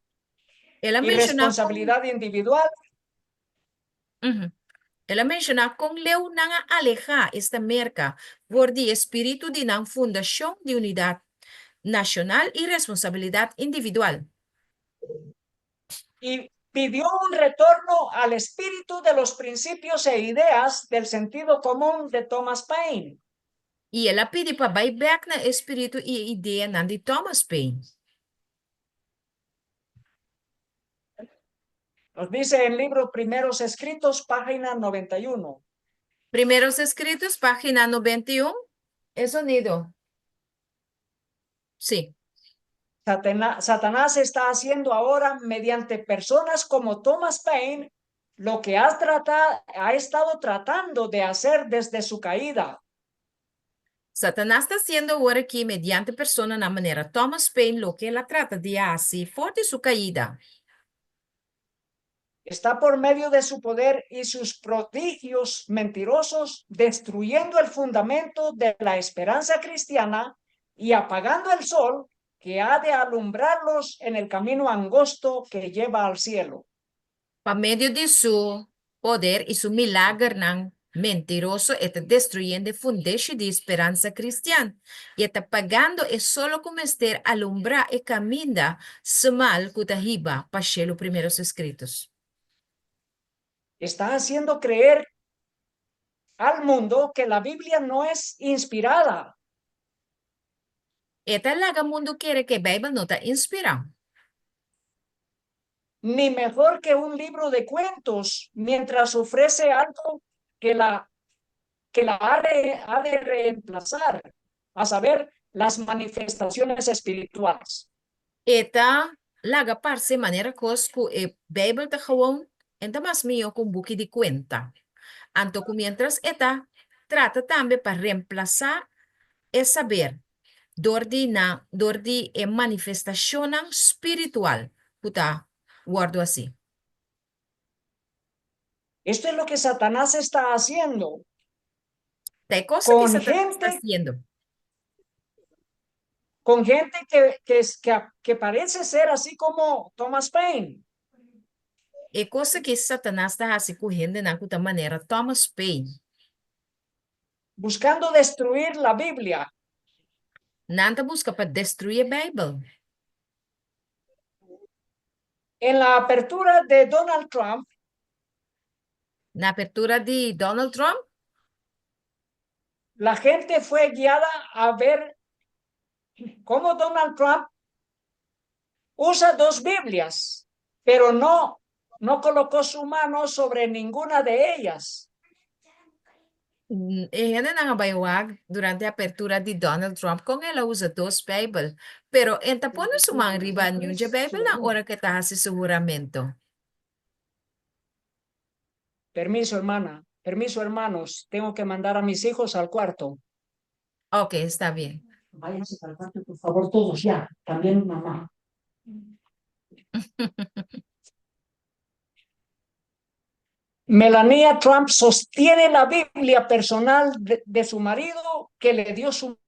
El a y menshoná kon responsabilidad individual. El a menshoná kon leu nan a alehá esta Merka for di e spiritu di nan fundashon di unidat nashonal i responsabilidat individual. Y pidió un retorno al espíritu de los principios e ideas del sentido común de Thomas Paine. I el a pidi pa bai bèk na e spiritu i e ideanan di Thomas Paine. Nos dice el libro Primeros Escritos, página 91. Primeros Escritos, página 91. E sonido. Sí. Satanás está haciendo ahora mediante personas como Thomas Paine lo que ha estado tratando de hacer desde su caída. Satanas ta hasiendo awor aki mediante personanan manera Thomas Paine loke el a trata di hasi for di su kaida. Está por medio de su poder y sus prodigios mentirosos destruyendo el fundamento de la esperanza cristiana y apagando el sol que ha de alumbrarlos en el camino angosto que lleva al cielo. Pa medio di su poder i su milagernan mentiroso e ta destruyendo e fundeshi di speransa kristian i e ta pagando e solo ku mester alumbrá e kaminda smal ku ta hiba pa shelu. Primeros Escritos. Está haciendo creer al mundo que la Biblia no es inspirada. E ta laga mundu kere ku e Beibel no ta inspirá. Ni mejor que un libro de cuentos, mientras ofrece algo que la, que la ha de, ha de reemplazar, a saber, las manifestaciones espirituales. E ta laga parse manera kos ku e Beibel ta gewoon en ta mas mihó ku un buki di kuenta. Anto ku miéntras e ta trata tambe pa remplasá e saber dor di nan dor di e manifestashonnan spiritual ku ta wòrdu hasí. Esto es lo que Satanás está haciendo. Ta e kos aki Con Satanas ta gente, hasiendo. con gente que, que, que, que parece ser así como Thomas Paine. E kos aki Satanas ta hasi ku hendenan ku ta manera Thomas Paine. Buscando destruir la Biblia. Nan ta buska pa destruí e Beibel. En la apertura de Donald Trump. Na apertura di Donald Trump. La gente fue guiada a ver cómo Donald Trump usa dos Biblias, pero no, no colocó su mano sobre ninguna de ellas. E hendenan a bai wak durante e apertura di Donald Trump kon el a usa dos Beibel, pero e ta pone su man riba niun dje Beibelnan ora ku e ta hasi su huramento. Permiso, hermana. Permiso, hermanos. Tengo que mandar a mis hijos al cuarto. Ok, está bien. Váyanse al cuarto, por favor, todos ya. También mamá. Melania Trump sostiene la Biblia personal de, de su marido que le dio su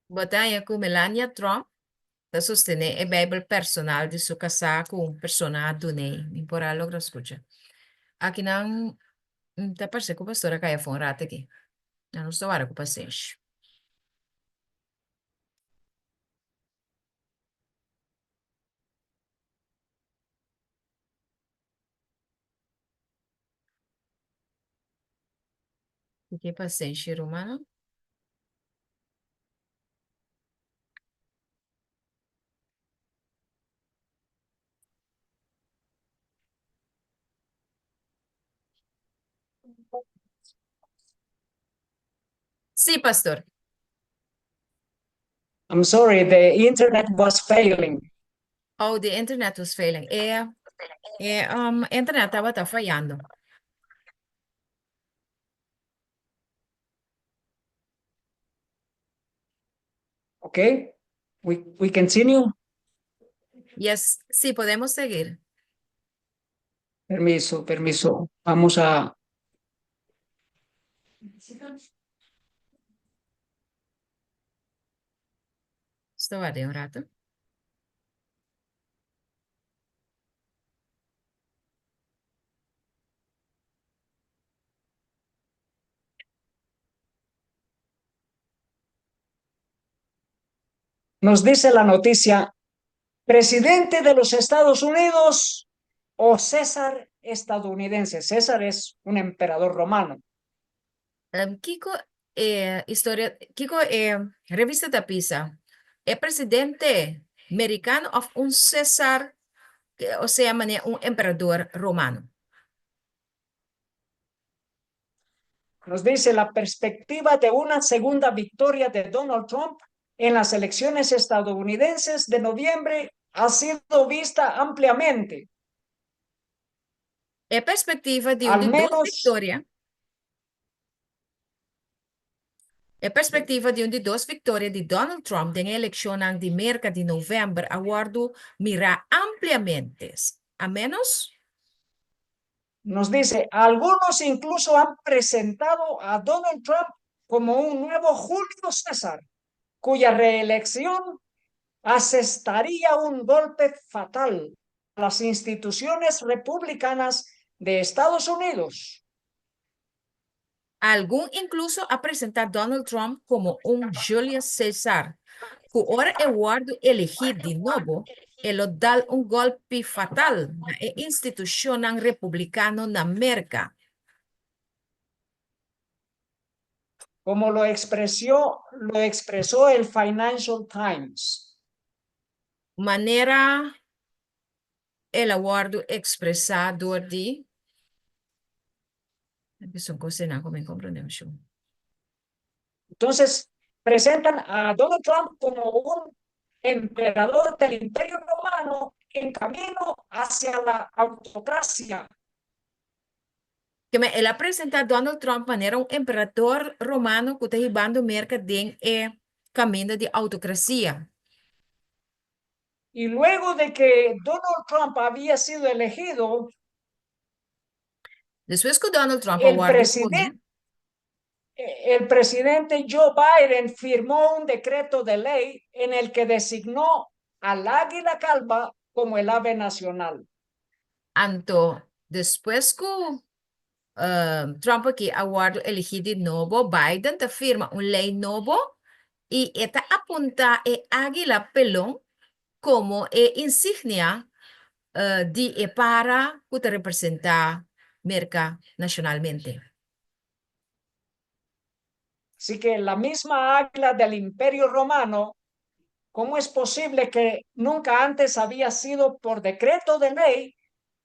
Bo ta haña ku Melania Trump ta sostené e Beibel personal di su kasá ku un persona a dun'é. Mi por a logra skucha. Akinan ta parse ku pastor a kai afó un rato aki. Nan nos ta wara ku pasenshi. Ke pasenshi, rumannan. Sí, pastor. I'm sorry, the internet was failing. Oh, the internet was failing. E, e um, internet tabata fayando. Okay, we, we continue. Yes, sí, podemos seguir. Permiso, permiso. Vamos a. Sto ward'é un rato. Nos dice la noticia, presidente de los Estados Unidos o César estadounidense. César es un emperador romano. Um, Kiko e historia, Kiko e revista ta bisa, e presidente mericano of un César, o sea manera un emperador romano. Nos dice la perspectiva de una segunda victoria de Donald Trump en las elecciones estadounidenses de noviembre ha sido vista ampliamente. E perspectiva di un Al di dos menos victoria. E perspectiva di un di dos victoria di Donald Trump den e eleccionnan di Merca di november a wordo mira ampliamente. A menos. Nos dice, algunos incluso han presentado a Donald Trump como un nuevo Julio César, cuya reelección asestaría un golpe fatal a las instituciones republicanas de Estados Unidos. Algun incluso a presenta Donald Trump como un Julius Cesar. Ku ora e wòrdu eligí di nobo, e lo dal un gòlpi fatal na e institushonnan republikano na Merka. Como lo expresó, lo expresó el Financial Times. Manera el a wòrdu ekspresá dor di. Entonces, presentan a Donald Trump como un emperador del Imperio Romano en camino hacia la autocracia. Ke men el a presentá Donald Trump manera un emperador romano ku ta hibando Merka den e kaminda di outokrasia. Y luego de que Donald Trump había sido elegido, Despues ku Donald Trump a el wòrdu presidente, pone, el presidente Joe Biden firmó un decreto de ley en el que designó al águila calva como el ave nacional. Anto despues ku Trump aki a wòrdu eligí di nobo, Biden ta firma un lei nobo i e ta apuntá e águila pelon komo e insignia di e para ku ta representá Merka nashonalmente. Así que la misma águila del Imperio Romano, ¿cómo es posible que nunca antes había sido por decreto de ley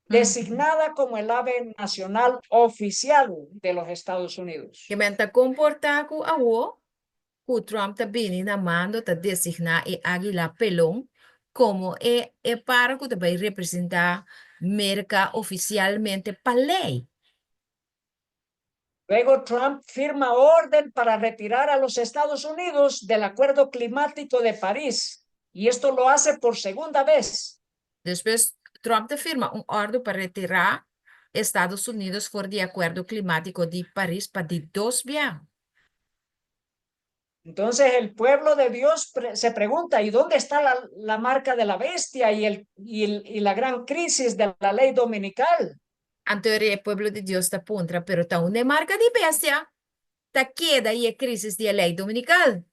designada como el ave nacional oficial de los Estados Unidos? Ke men ta komportá ku awó ku Trump ta bini na mando ta designá e águila pelon komo e e para ku ta bai representá Merka ofisialmente pa lei. Luego Trump firma orden para retirar a los Estados Unidos del Acuerdo Climático de París y esto lo hace por segunda vez. Despues Trump ta firma un òrdu pa retirá Estados Unidos for di e Akuerdo Klimátiko di Paris pa di dos bia. Entonces el pueblo de Dios se pregunta, ¿y dónde está la, la marca de la bestia y, el, y, el, y la gran crisis de la ley dominical? Anto e pueblo di Dios ta puntra, pero ta unda e marka di bestia ta keda i e krísis di e lei dominikal?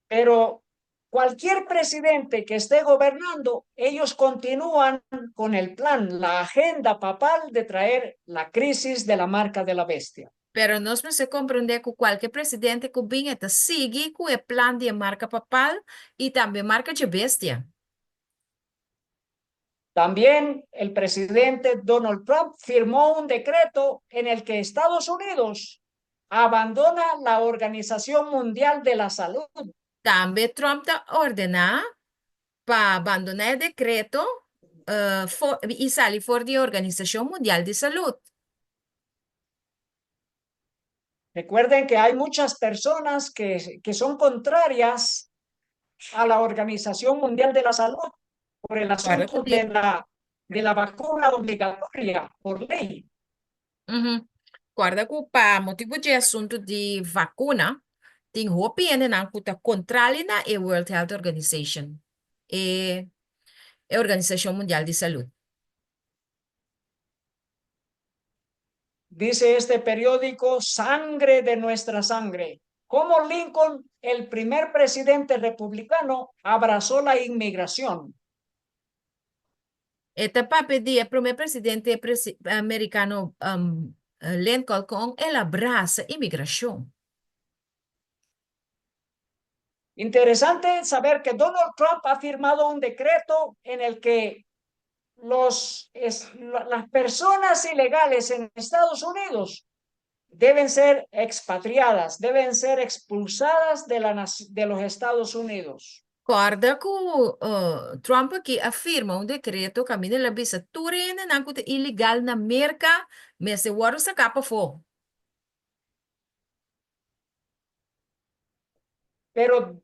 Pero cualquier presidente que esté gobernando, ellos continúan con el plan, la agenda papal de traer la crisis de la marca de la bestia. Pero nos mester komprondé ku kualke presidente ku bin e ta sigui ku e plan di e marka papal i tambe marka dje bestia. También el presidente Donald Trump firmó un decreto en el que Estados Unidos abandona la Organización Mundial de la Salud. Tambe Trump ta ordená pa bandoná e dekreto i sali for di e Organisashon Mundial di Salud. Recuerden que hay muchas personas que, que son contrarias a la Organización Mundial de la Salud por el asunto de la, de la vacuna obligatoria por ley. Kòrda ku pa motibu dje asuntu di vakuna, tin hopi hendenan ku ta kontrali na e World Health Organization, e e Organisashon Mundial di Salud. Dice este periódico, sangre de nuestra sangre. Cómo Lincoln, el primer presidente republicano, abrazó la inmigración. E ta papia di e promé presidente merikano Lincoln kon el a brasa imigrashon. Interesante saber que Donald Trump ha firmado un decreto en el que los, es, las personas ilegales en Estados Unidos deben ser expatriadas, deben ser expulsadas de, la, de los Estados Unidos. Kòrda ku Trump aki a firma un dekreto kaminda el a bisa tur hendenan ku ta ilegal na Merka mester wòrdu saká pafó. Pero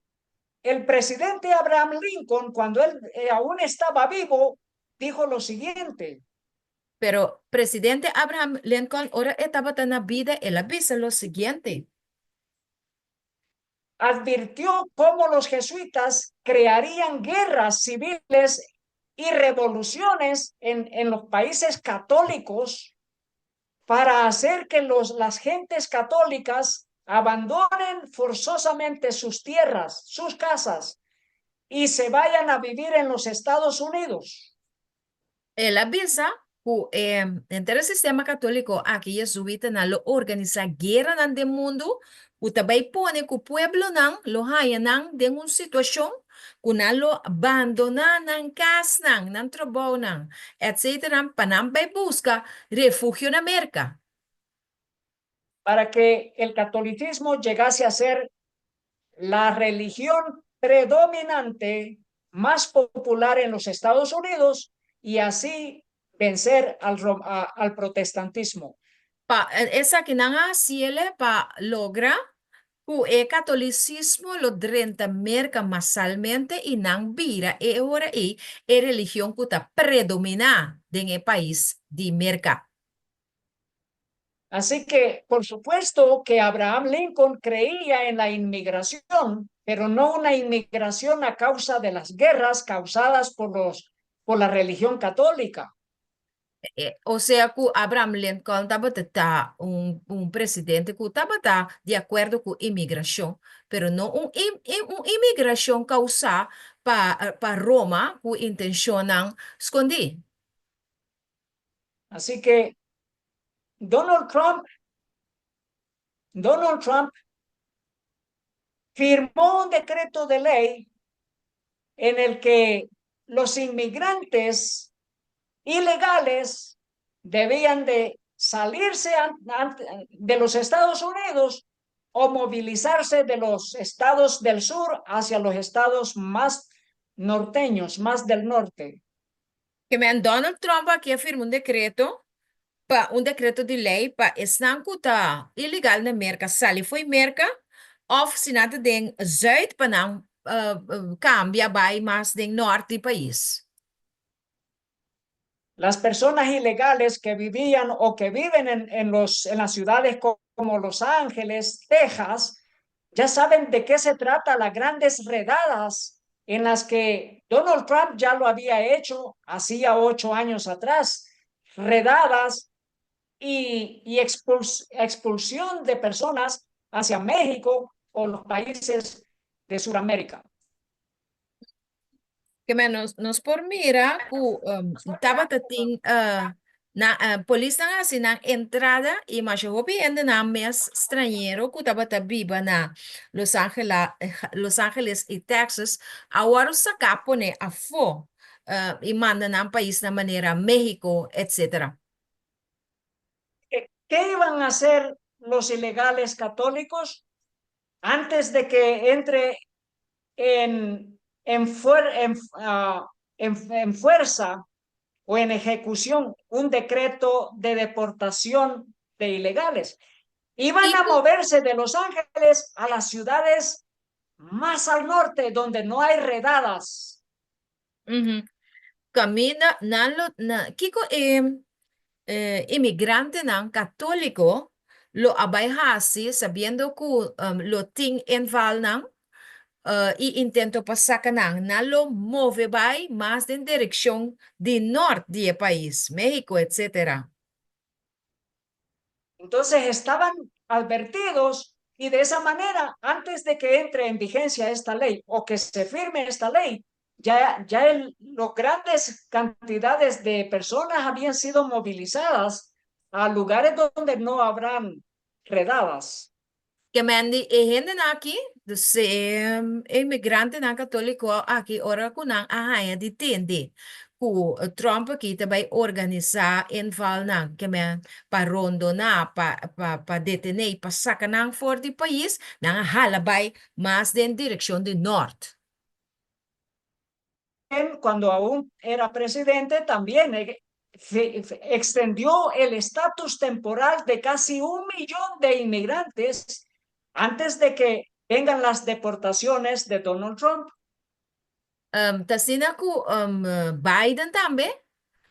el presidente Abraham Lincoln, cuando él eh, aún estaba vivo, dijo lo siguiente. Pero presidente Abraham Lincoln, ora e tabata na bida, el a bisa lo siguiente. Advirtió cómo los jesuitas crearían guerras civiles y revoluciones en, en los países católicos para hacer que los, las gentes católicas Abandonen forzosamente sus tierras, sus casas y se vayan a vivir en los Estados Unidos. El a bisa ku e henter sistema katóliko aki, jesuitanan, lo organisá gueranan den mundu ku ta bai pone ku pueblonan lo haña nan den un situashon ku nan lo bandoná nan kasnan, nan trabounan, etc. Pa nan bai buska refugio na Merka. Para que el catolicismo llegase a ser la religión predominante más popular en los Estados Unidos y así vencer al protestantismo. Pa esakinan a hasié pa logra ku e katolisismo lo drenta Merka masalmente i nan bira e ora ei e religion ku ta predominá den e pais di Merka. Así que, por supuesto que Abraham Lincoln creía en la inmigración, pero no una inmigración a causa de las guerras causadas por la religión católica. O sea ku Abraham Lincoln tabata un presidente ku tabata di akuerdo ku imigrashon, pero no un imigrashon kousá pa Roma ku intenshon skondí. Así que Donald Trump firmó un decreto de ley en el que los inmigrantes ilegales debían de salirse de los Estados Unidos o movilizarse de los estados del sur hacia los estados más norteños, más del norte. Ke men Donald Trump aki a firma un dekreto di lei pa esnan ku ta ilegal na Merka sali fo'i Merka òf si nan ta den zuid pa nan kambia bai mas den nort di pais. Las personas ilegales que vivían o que viven en las ciudades como Los Ángeles, Texas, ya saben de qué se trata las grandes redadas en las que Donald Trump ya lo había hecho hacía 8 años atrás. Redadas y expulsión de personas hacia México o los países de Sudamérica. Ke men nos por mira ku tabata tin na polisnan a hasi nan entrada i masha hopi hendenan mes strañero ku tabata biba na Los Angeles i Texas awor saká pone afó i manda nan paisnan manera México, etc. ¿Qué iban a hacer los ilegales católicos antes de que entre en fuerza o en ejecución un decreto de deportación de ilegales? Iban a moverse de Los Ángeles a las ciudades más al norte, donde no hay redadas. Kaminda nan lo na kiko e imigrantenan katóliko lo a bai hasi sabiendo ku lo tin invalnan i intento pa saka nan, nan lo move bai mas den direkshon di nort di pais, México, etc. Entonces estaban advertidos y de esa manera, antes de que entre en vigencia esta ley o que se firme esta ley, ya los grandes cantidades de personas habían sido movilizadas a lugares donde no habrán redadas. Ke men di e hendenan aki, dus imigrantenan katóliko aki, ora ku nan a haña di tende ku Trump aki ta bai organisá invalnan, ke men pa rondoná, pa detené, pa saka nan for di pais, nan a hala bai mas den direkshon di nort. Cuando aún era presidente, también extendió el estatus temporal de casi 1 millón de inmigrantes antes de que vengan las deportaciones de Donald Trump. T'asina ku Biden tambe,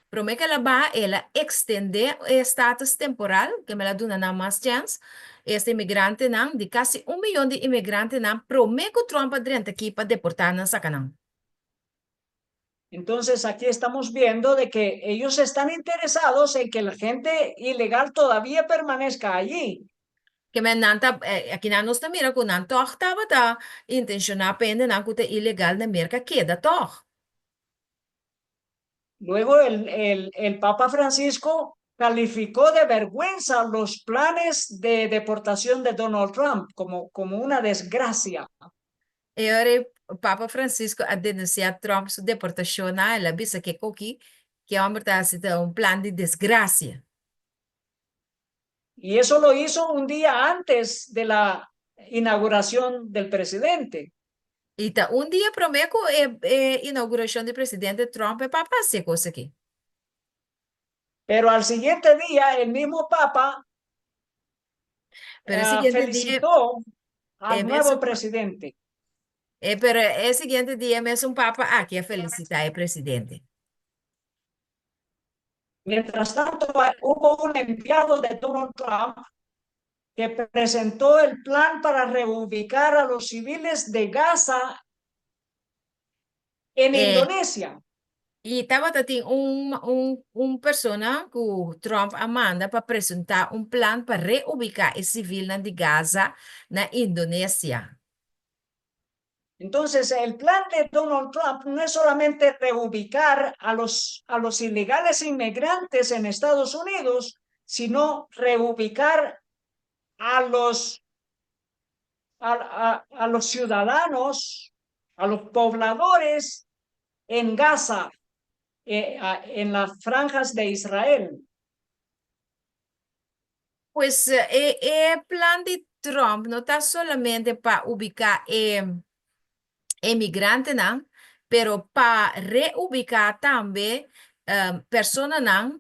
promé ku el a baha, el a ekstendé e status temporal, ke men el a duna nan mas chèns, e imigrantenan, di kasi 1 mion di imigrantenan, promé ku Trump a drenta aki pa deportá nan saka nan. Entonces aquí estamos viendo de que ellos están interesados en que la gente ilegal todavía permanezca allí. Ke men nan ta, akinan nos ta mira ku nan tòg tabata intenshoná pa hendenan ku ta ilegal na Merka keda tòg. Luego el, el, el Papa Francisco calificó de vergüenza los planes de deportación de Donald Trump como, como una desgracia. E ora ei Papa Francisco a denunsiá Trump su deportashonnan, el a bisa ke koki ku e hòmber ta hasi ta un plan di desgrasia. Y eso lo hizo un día antes de la inauguración del presidente. I ta un dia promé ku e e inaugurashon di presidente Trump e Papa a hasi e kos aki. Pero al siguiente día el mismo Papa Pero e eh, siguiente dia felicitó e al mesun nuevo presidente. e pero e siguiente dia mesun Papa aki a felisitá e presidente. Mientras tanto, hubo un enviado de Donald Trump que presentó el plan para reubicar a los civiles de Gaza en E Indonesia. i tabata tin un un un persona ku Trump a manda pa presentá un plan pa reubiká e sivilnan di Gaza na Indonesia. Entonces, el plan de Donald Trump no es solamente reubicar a los, a los ilegales inmigrantes en Estados Unidos, sino reubicar a los, a, a, a los ciudadanos, a los pobladores en Gaza, eh, en las franjas de Israel. Pues e e plan di Trump no ta solamente pa ubiká e emigrantenan, pero pa reubiká tambe personanan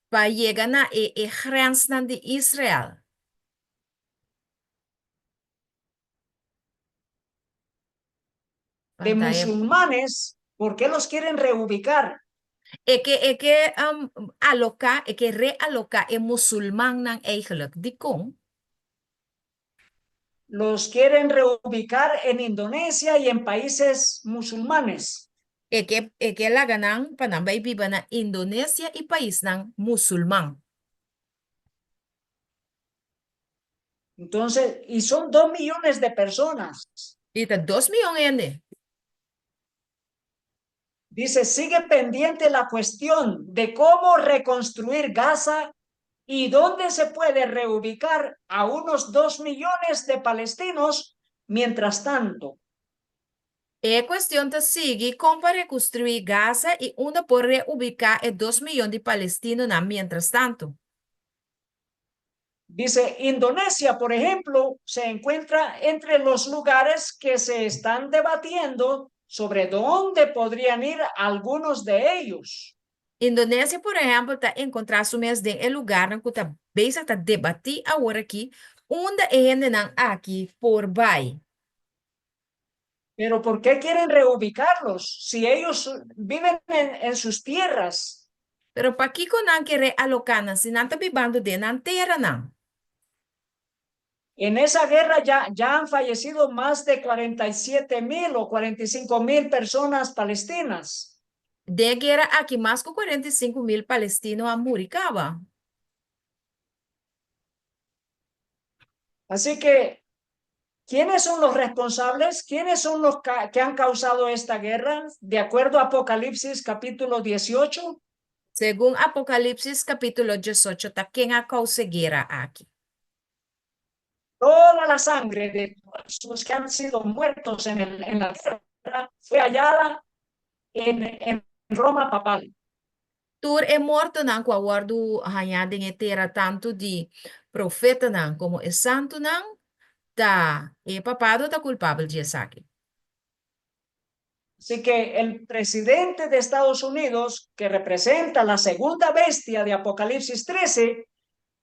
pa yega na e e grensnan di Israel. De musulmanes, ¿por qué los quieren reubicar? E ke e ke aloká, e ke realoká e musulmannan eigenlijk. Dikon? Los quieren reubicar en Indonesia y en países musulmanes. E ke e ke laga nan pa nan bai biba na Indonesia i paisnan musulman. Entonces, y son dos millones de personas. I ta dos mion hende. Dice, sigue pendiente la cuestión de cómo reconstruir Gaza y dónde se puede reubicar a unos dos millones de palestinos mientras tanto. E cuestion ta sigui con pa reconstrui Gaza y unda por reubica e dos miyon di palestinonan mientras tanto. Dice, Indonesia, por ejemplo, se encuentra entre los lugares que se están debatiendo sobre dónde podrían ir algunos de ellos. Indonesia, por ehempel, ta encontra su mes den e lugarnan cu ta bezig ta debati aworaki unda e hendenan aki por bay. Pero ¿por qué quieren reubicarlos si ellos viven en, en sus tierras? Pero pakiko nan ke realoká nan si nan ta bibando den nan teranan? En esa guerra ya, ya han fallecido más de 47 mil o 45 mil personas palestinas. Den e guera aki mas ku 45 mil palestino a muri kaba. Así que ¿Quiénes son los responsables? ¿Quiénes son los que han causado esta guerra? De acuerdo a Apocalipsis capítulo 18. Segun Apocalipsis capítulo 18, ta ken a causa e guera aki? Toda la sangre de todos los que han sido muertos en, el, en la tierra fue hallada en, en Roma papal. Tur e mortonan ku a wòrdu hañá den e tera tantu di profetanan komo e santunan, ta e papado ta kulpabel di esaki. Así que el presidente de Estados Unidos, que representa la segunda bestia de Apocalipsis 13,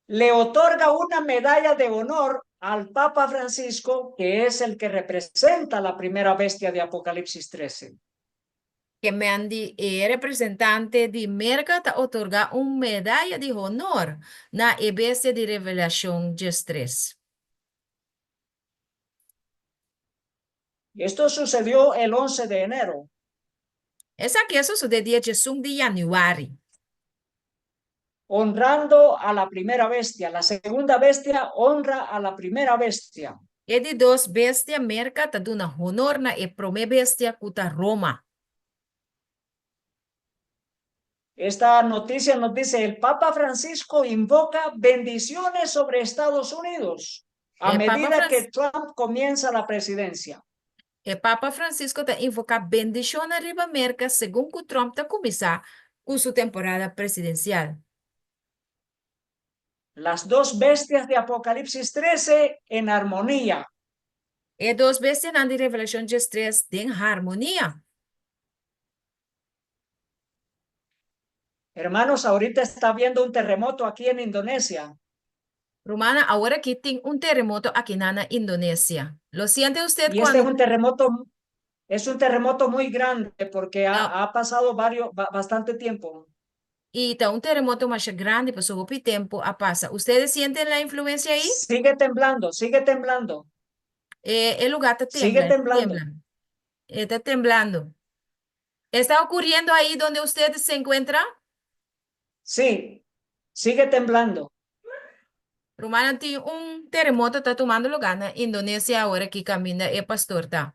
le otorga una medalla de honor al Papa Francisco, que es el que representa la primera bestia de Apocalipsis 13. Ke men di e representante di Merka ta otorgá un medaya di honor na e bestia di Revelashon 13. Esto sucedió el 11 de enero. Esaki a sosodé dia 11 di yanüari. Honrando a la primera bestia. La segunda bestia honra a la primera bestia. E di dos bestia, Merka, ta duna honor na e promé bestia ku ta Roma. Esta noticia nos dice, el Papa Francisco invoca bendiciones sobre Estados Unidos a E Papa medida que Franc- Trump comienza la presidencia. E Papa Francisco ta invoká bendishonnan riba Merka segun ku Trump ta kuminsá ku su temporada presidensial. Las dos bestias de Apocalipsis 13 en armonía. E dos bestianan di Revelashon 13 den harmonia. Hermanos, ahorita está habiendo un terremoto aquí en Indonesia. Rumannan, awor aki tin un teremoto aki na Indonesia. ¿Lo siente usted Y este cuando es un terremoto, es un terremoto muy grande porque No. ha pasado bastante tiempo. E ta un teremoto mas grandi, pasobra hopi tempu a pasa. ¿Ustedes sienten la influencia ahí? Sigue temblando, sigue temblando. E lugá ta Sigue tembla, temblando. tembla. Está temblando. ¿Está ocurriendo ahí donde usted se encuentra? Sí, sigue temblando. Rumannan, tin un teremoto ta tumando lugá na Indonesia awor aki kaminda e pastor ta.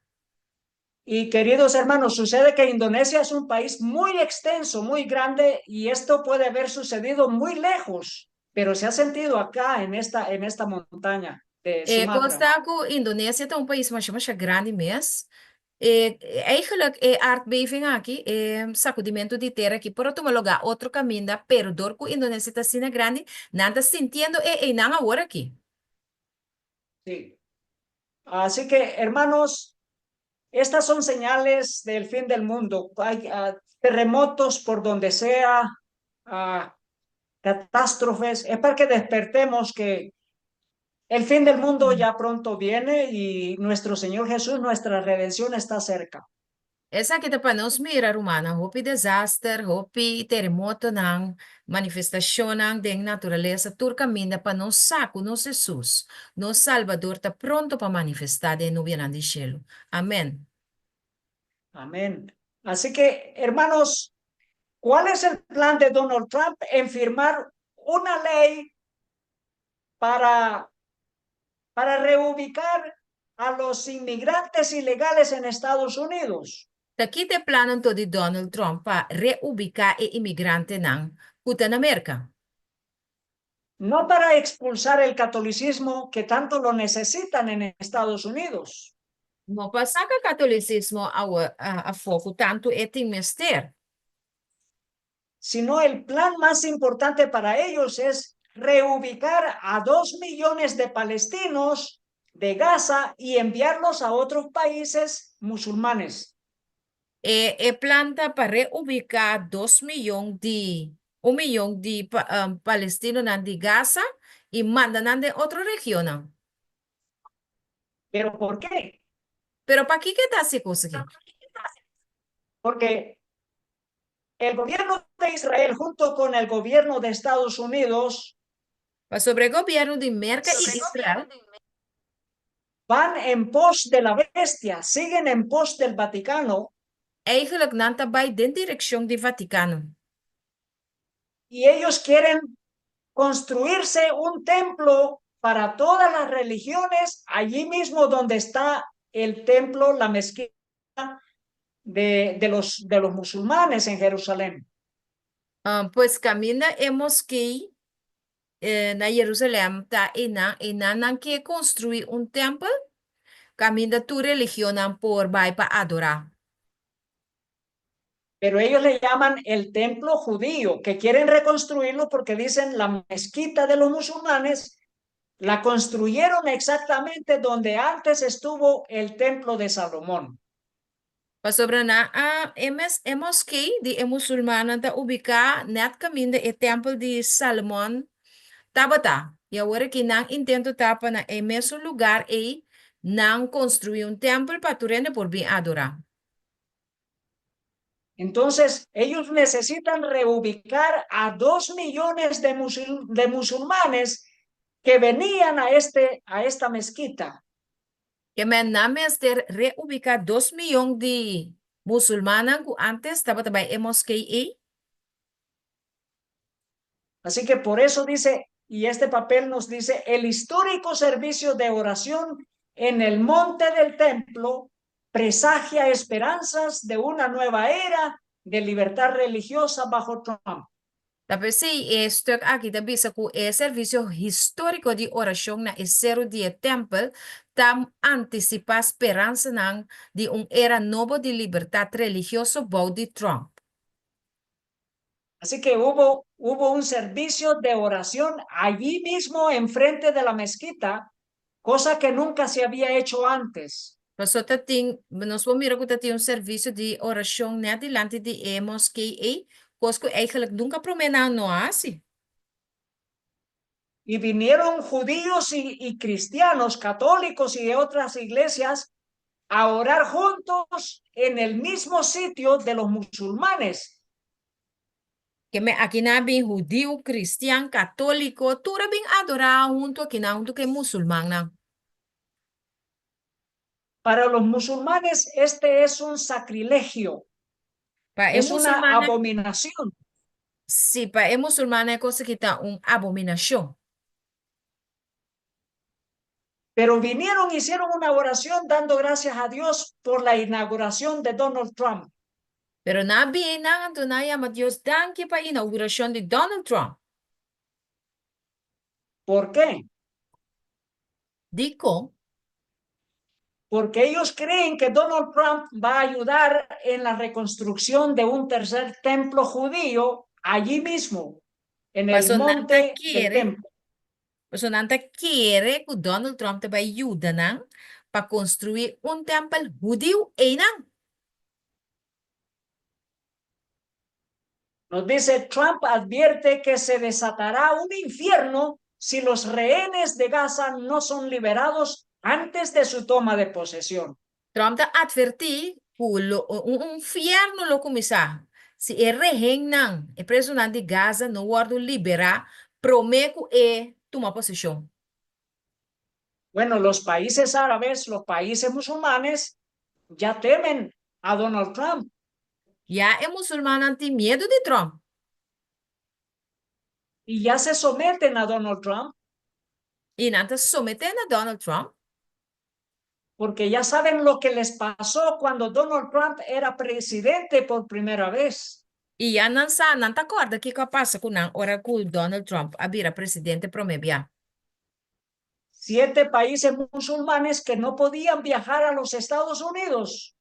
Y, queridos hermanos, sucede que Indonesia es un país muy extenso, muy grande, y esto puede haber sucedido muy lejos, pero se ha sentido acá en esta montaña de E Sumatra. Kos ta ku Indonesia ta un pais masha masha grandi mes. E, eigenlijk e aardbeving aki, e sakudimentu di tera aki, por a tuma lugá otro kaminda, pero dor ku Indonesia ta asina grandi, nan ta sintiendo e einan awor aki. Sí. Así que, hermanos, estas son señales del fin del mundo. Hay terremotos por donde sea, catástrofes. Es para que despertemos que el fin del mundo ya pronto viene y nuestro Señor Jesús, nuestra redención está cerca. Esaki ta pa nos mira, rumannan, hopi desaster, hopi teremotonan, manifestashonnan di naturalesa, tur kaminda pa nos sa ku nos Jesus, nos Salbador ta pronto pa manifestá den nubianan di shelu. Amèn. Amén. Así que, hermanos, ¿cuál es el plan de Donald Trump en firmar una ley para reubicar a los inmigrantes ilegales en Estados Unidos? Aki e plan di Donald Trump pa reubiká e imigrantenan ku ta na Amérika. No para expulsar el catolicismo que tanto lo necesitan en Estados Unidos, No pa saka katolisismo afó ku tantu e tin mester. Sino el plan más importante para ellos es reubicar a 2 millones de palestinos de Gaza y enviarlos a otros países musulmanes. E plan ta pa reubiká 2 mion di 1 mion di palestinonan di Gaza i manda nan den otro region. ¿Pero por qué? Pero pakiko e ta hasi e kos aki? Porque el gobierno de Israel junto con el gobierno de Estados Unidos Pasobra e gobièrnu di Merka i Israel van en pos de la bestia, siguen en pos del Vaticano eigenlijk nan ta bai den direkshon di Vatikano. Y ellos quieren construirse un templo para todas las religiones allí mismo donde está el templo, la mezquita de los musulmanes en Jerusalén. Pues kaminda e moskee na Jerusalèm ta einan nan ke konstruí un tèmpel kaminda tur religionnan por bai pa adorá. Pero ellos le llaman el templo judío, que quieren reconstruirlo porque dicen la mezquita de los musulmanes la construyeron exactamente donde antes estuvo el templo de Salomón. Pasobra nan a e moskee di e musulmannan ta ubiká net kaminda e tèmpel di Salomon tabata. I awor aki nan intento ta pa na e mesun lugá ei nan konstruí un tèmpel pa tur hende por bin adorá. Entonces, ellos necesitan reubicar a 2 millones de musulmanes que venían a esta mezquita. Ke men nan mester reubiká 2 mion di musulman ku antes tabata bai e moskee ei. Así que por eso dice, y este papel nos dice, el histórico servicio de oración en el monte del templo presagia esperanzas de una nueva era de libertad religiosa bajo Trump. Ta p'esei e stuk aki ta bisa ku e servisio históriko di orashon na e Seru di e Tèmpel ta antisipá speransanan di un era nobo di libertat religioso bou di Trump. Así que hubo, hubo un servicio de oración allí mismo enfrente de la mezquita, cosa que nunca se había hecho antes. Pasobra ta tin, nos por mira ku ta tin un servisio di orashon nèt dilanti di e moskee ei, kos ku eigentlik nunka promé nan no a hasi. Y vinieron judíos y, y cristianos, católicos y de otras iglesias a orar juntos en el mismo sitio de los musulmanes. Ke men aki nan a bin hudiu, kristian, katóliko, tur a bin adorá huntu akinan huntu ku e musulmannan. Para los musulmanes este es un sacrilegio, Pa e es una musulmannan, abominación. sí, pa e musulmannan e kos aki ta un abominashon. Pero vinieron, hicieron una oración dando gracias a Dios por la inauguración de Donald Trump. Pero nan a bin nan anto nan a yama Dios danki pa inaugurashon di Donald Trump. ¿Por qué? Dikon? Porque ellos creen que Donald Trump va a ayudar en la reconstrucción de un tercer templo judío allí mismo, en el Pasobra nan ta monte del kere, templo. pasobra nan ta kere ku Donald Trump ta bai yuda nan pa konstruí un tèmpel hudiu einan. Nos dice, Trump advierte que se desatará un infierno si los rehenes de Gaza no son liberados antes de su toma de posesión. Trump ta atvertí ku lo un infierno lo kuminsá si e rehennan, e prezunan di Gaza no wòrdu liberá promé ku e tuma poseshon. Bueno, los países árabes, los países musulmanes ya temen a Donald Trump. Ya e musulmannan tin miedu di Trump. Y ya se someten a Donald Trump. Y nan ta someté na Donald Trump. Porque ya saben lo que les pasó cuando Donald Trump era presidente por primera vez. Y ya nan sa, nan ta corda kico a pasa cu nan ora cu Donald Trump a bira presidente prome bia. Siete países musulmanes que no podían viajar a los Estados Unidos.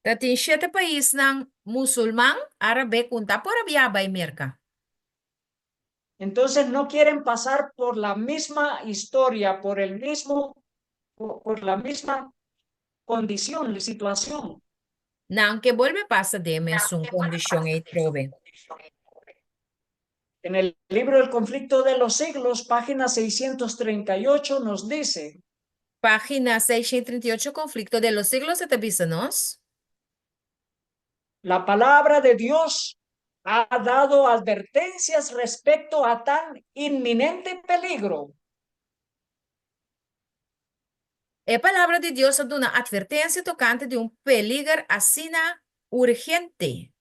Ta tin shete paisnan musulman árabe ku ta por a biaha bai Merka. Entonces no quieren pasar por la misma historia, por el mismo, por la misma condición, situación. Nan ke bolbe pasa den mesun kondishon ei trobe. En el libro El conflicto de los siglos, página 638, nos dice. Página 638, Conflicto de los siglos e ta bisa nos. La palabra de Dios ha dado advertencias respecto a tan inminente peligro. E Palabra di Dios a duna atvertensia tokante di un peliger asina urgente.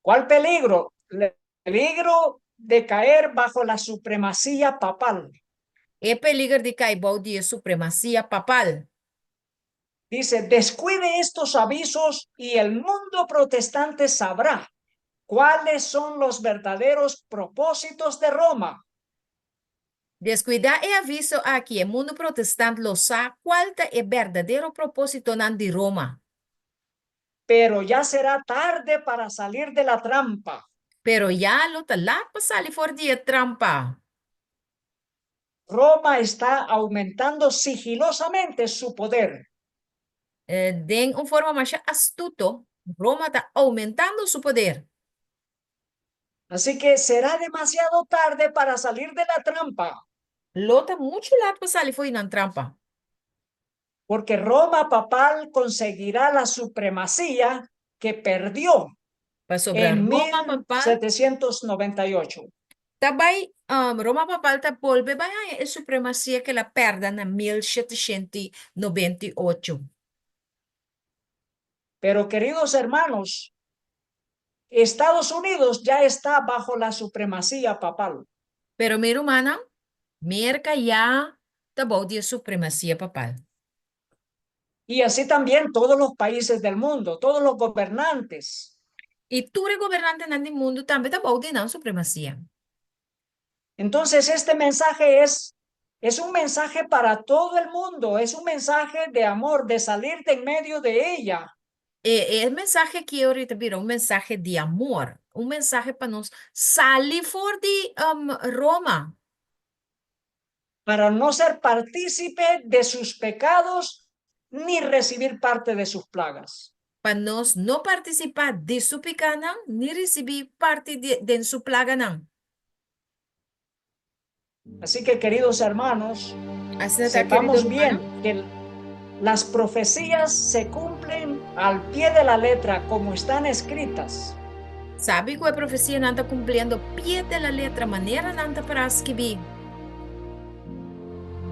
Cuál peligro? El peligro de caer bajo la supremacía papal. E peliger di kai bou di e supremasia papal. Dice, descuide estos avisos y el mundo protestante sabrá cuáles son los verdaderos propósitos de Roma. Deskuidá e aviso aki, e mundu protestant lo sa kual ta e berdadero propósitonan di Roma. Pero ya será tarde para salir de la trampa. Pero ya lo ta lat pa sali for di e trampa. Roma está aumentando sigilosamente su poder. Den un forma masha astuto, Roma ta aumentando su poder. Así que será demasiado tarde para salir de la trampa. Lo ta muchu lat pa sali for di nan trampa. Porque Roma papal conseguirá la supremacía que perdió Pasobra en Roma papal 1798. ta bai, Roma papal ta bolbe bai haña e supremacia ke el a pèrdè na 1798. Pero queridos hermanos, Estados Unidos ya está bajo la supremacía papal. Pero mi rumannan, Merka ya ta bou di supremasia papal. Y así también todos los países del mundo, todos los gobernantes. I tur e gobernantenan di mundu tambe ta bou di nan supremasia. Entonces, este mensaje es un mensaje para todo el mundo, es un mensaje de amor, de salir de en medio de ella. E mensahe aki awor bira un mensahe di amor, un mensahe pa nos sali for di Roma. Para no ser partícipe de sus pecados ni recibir parte de sus plagas. Pa nos no partisipá di su pikánan, ni risibí parti di su plaganan. Así que, queridos hermanos, Asina ta, sepamos kerido bien rumannan. Que las profecías se cumplen al pie de la letra como están escritas. Sabi ku e profesianan ta kumpliendo pie de la letra, manera nan ta pará skibí.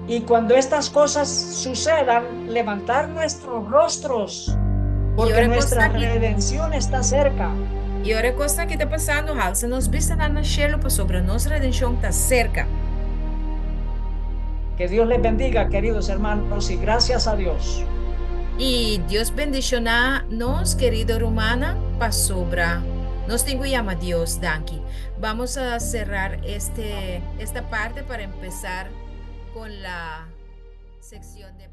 Y cuando estas cosas sucedan, levantar nuestros rostros, porque ora nuestra kos aki redención está cerca. I ora kos aki ta pasando, halsa nos bista na shelu pasobra nos redenshon ta serka. Que Dios les bendiga, queridos hermanos, y gracias a Dios. I Dios bendishoná nos, kerido rumannan, pasobra nos tin ku yama Dios danki. Vamos a cerrar esta parte para empezar con la sección de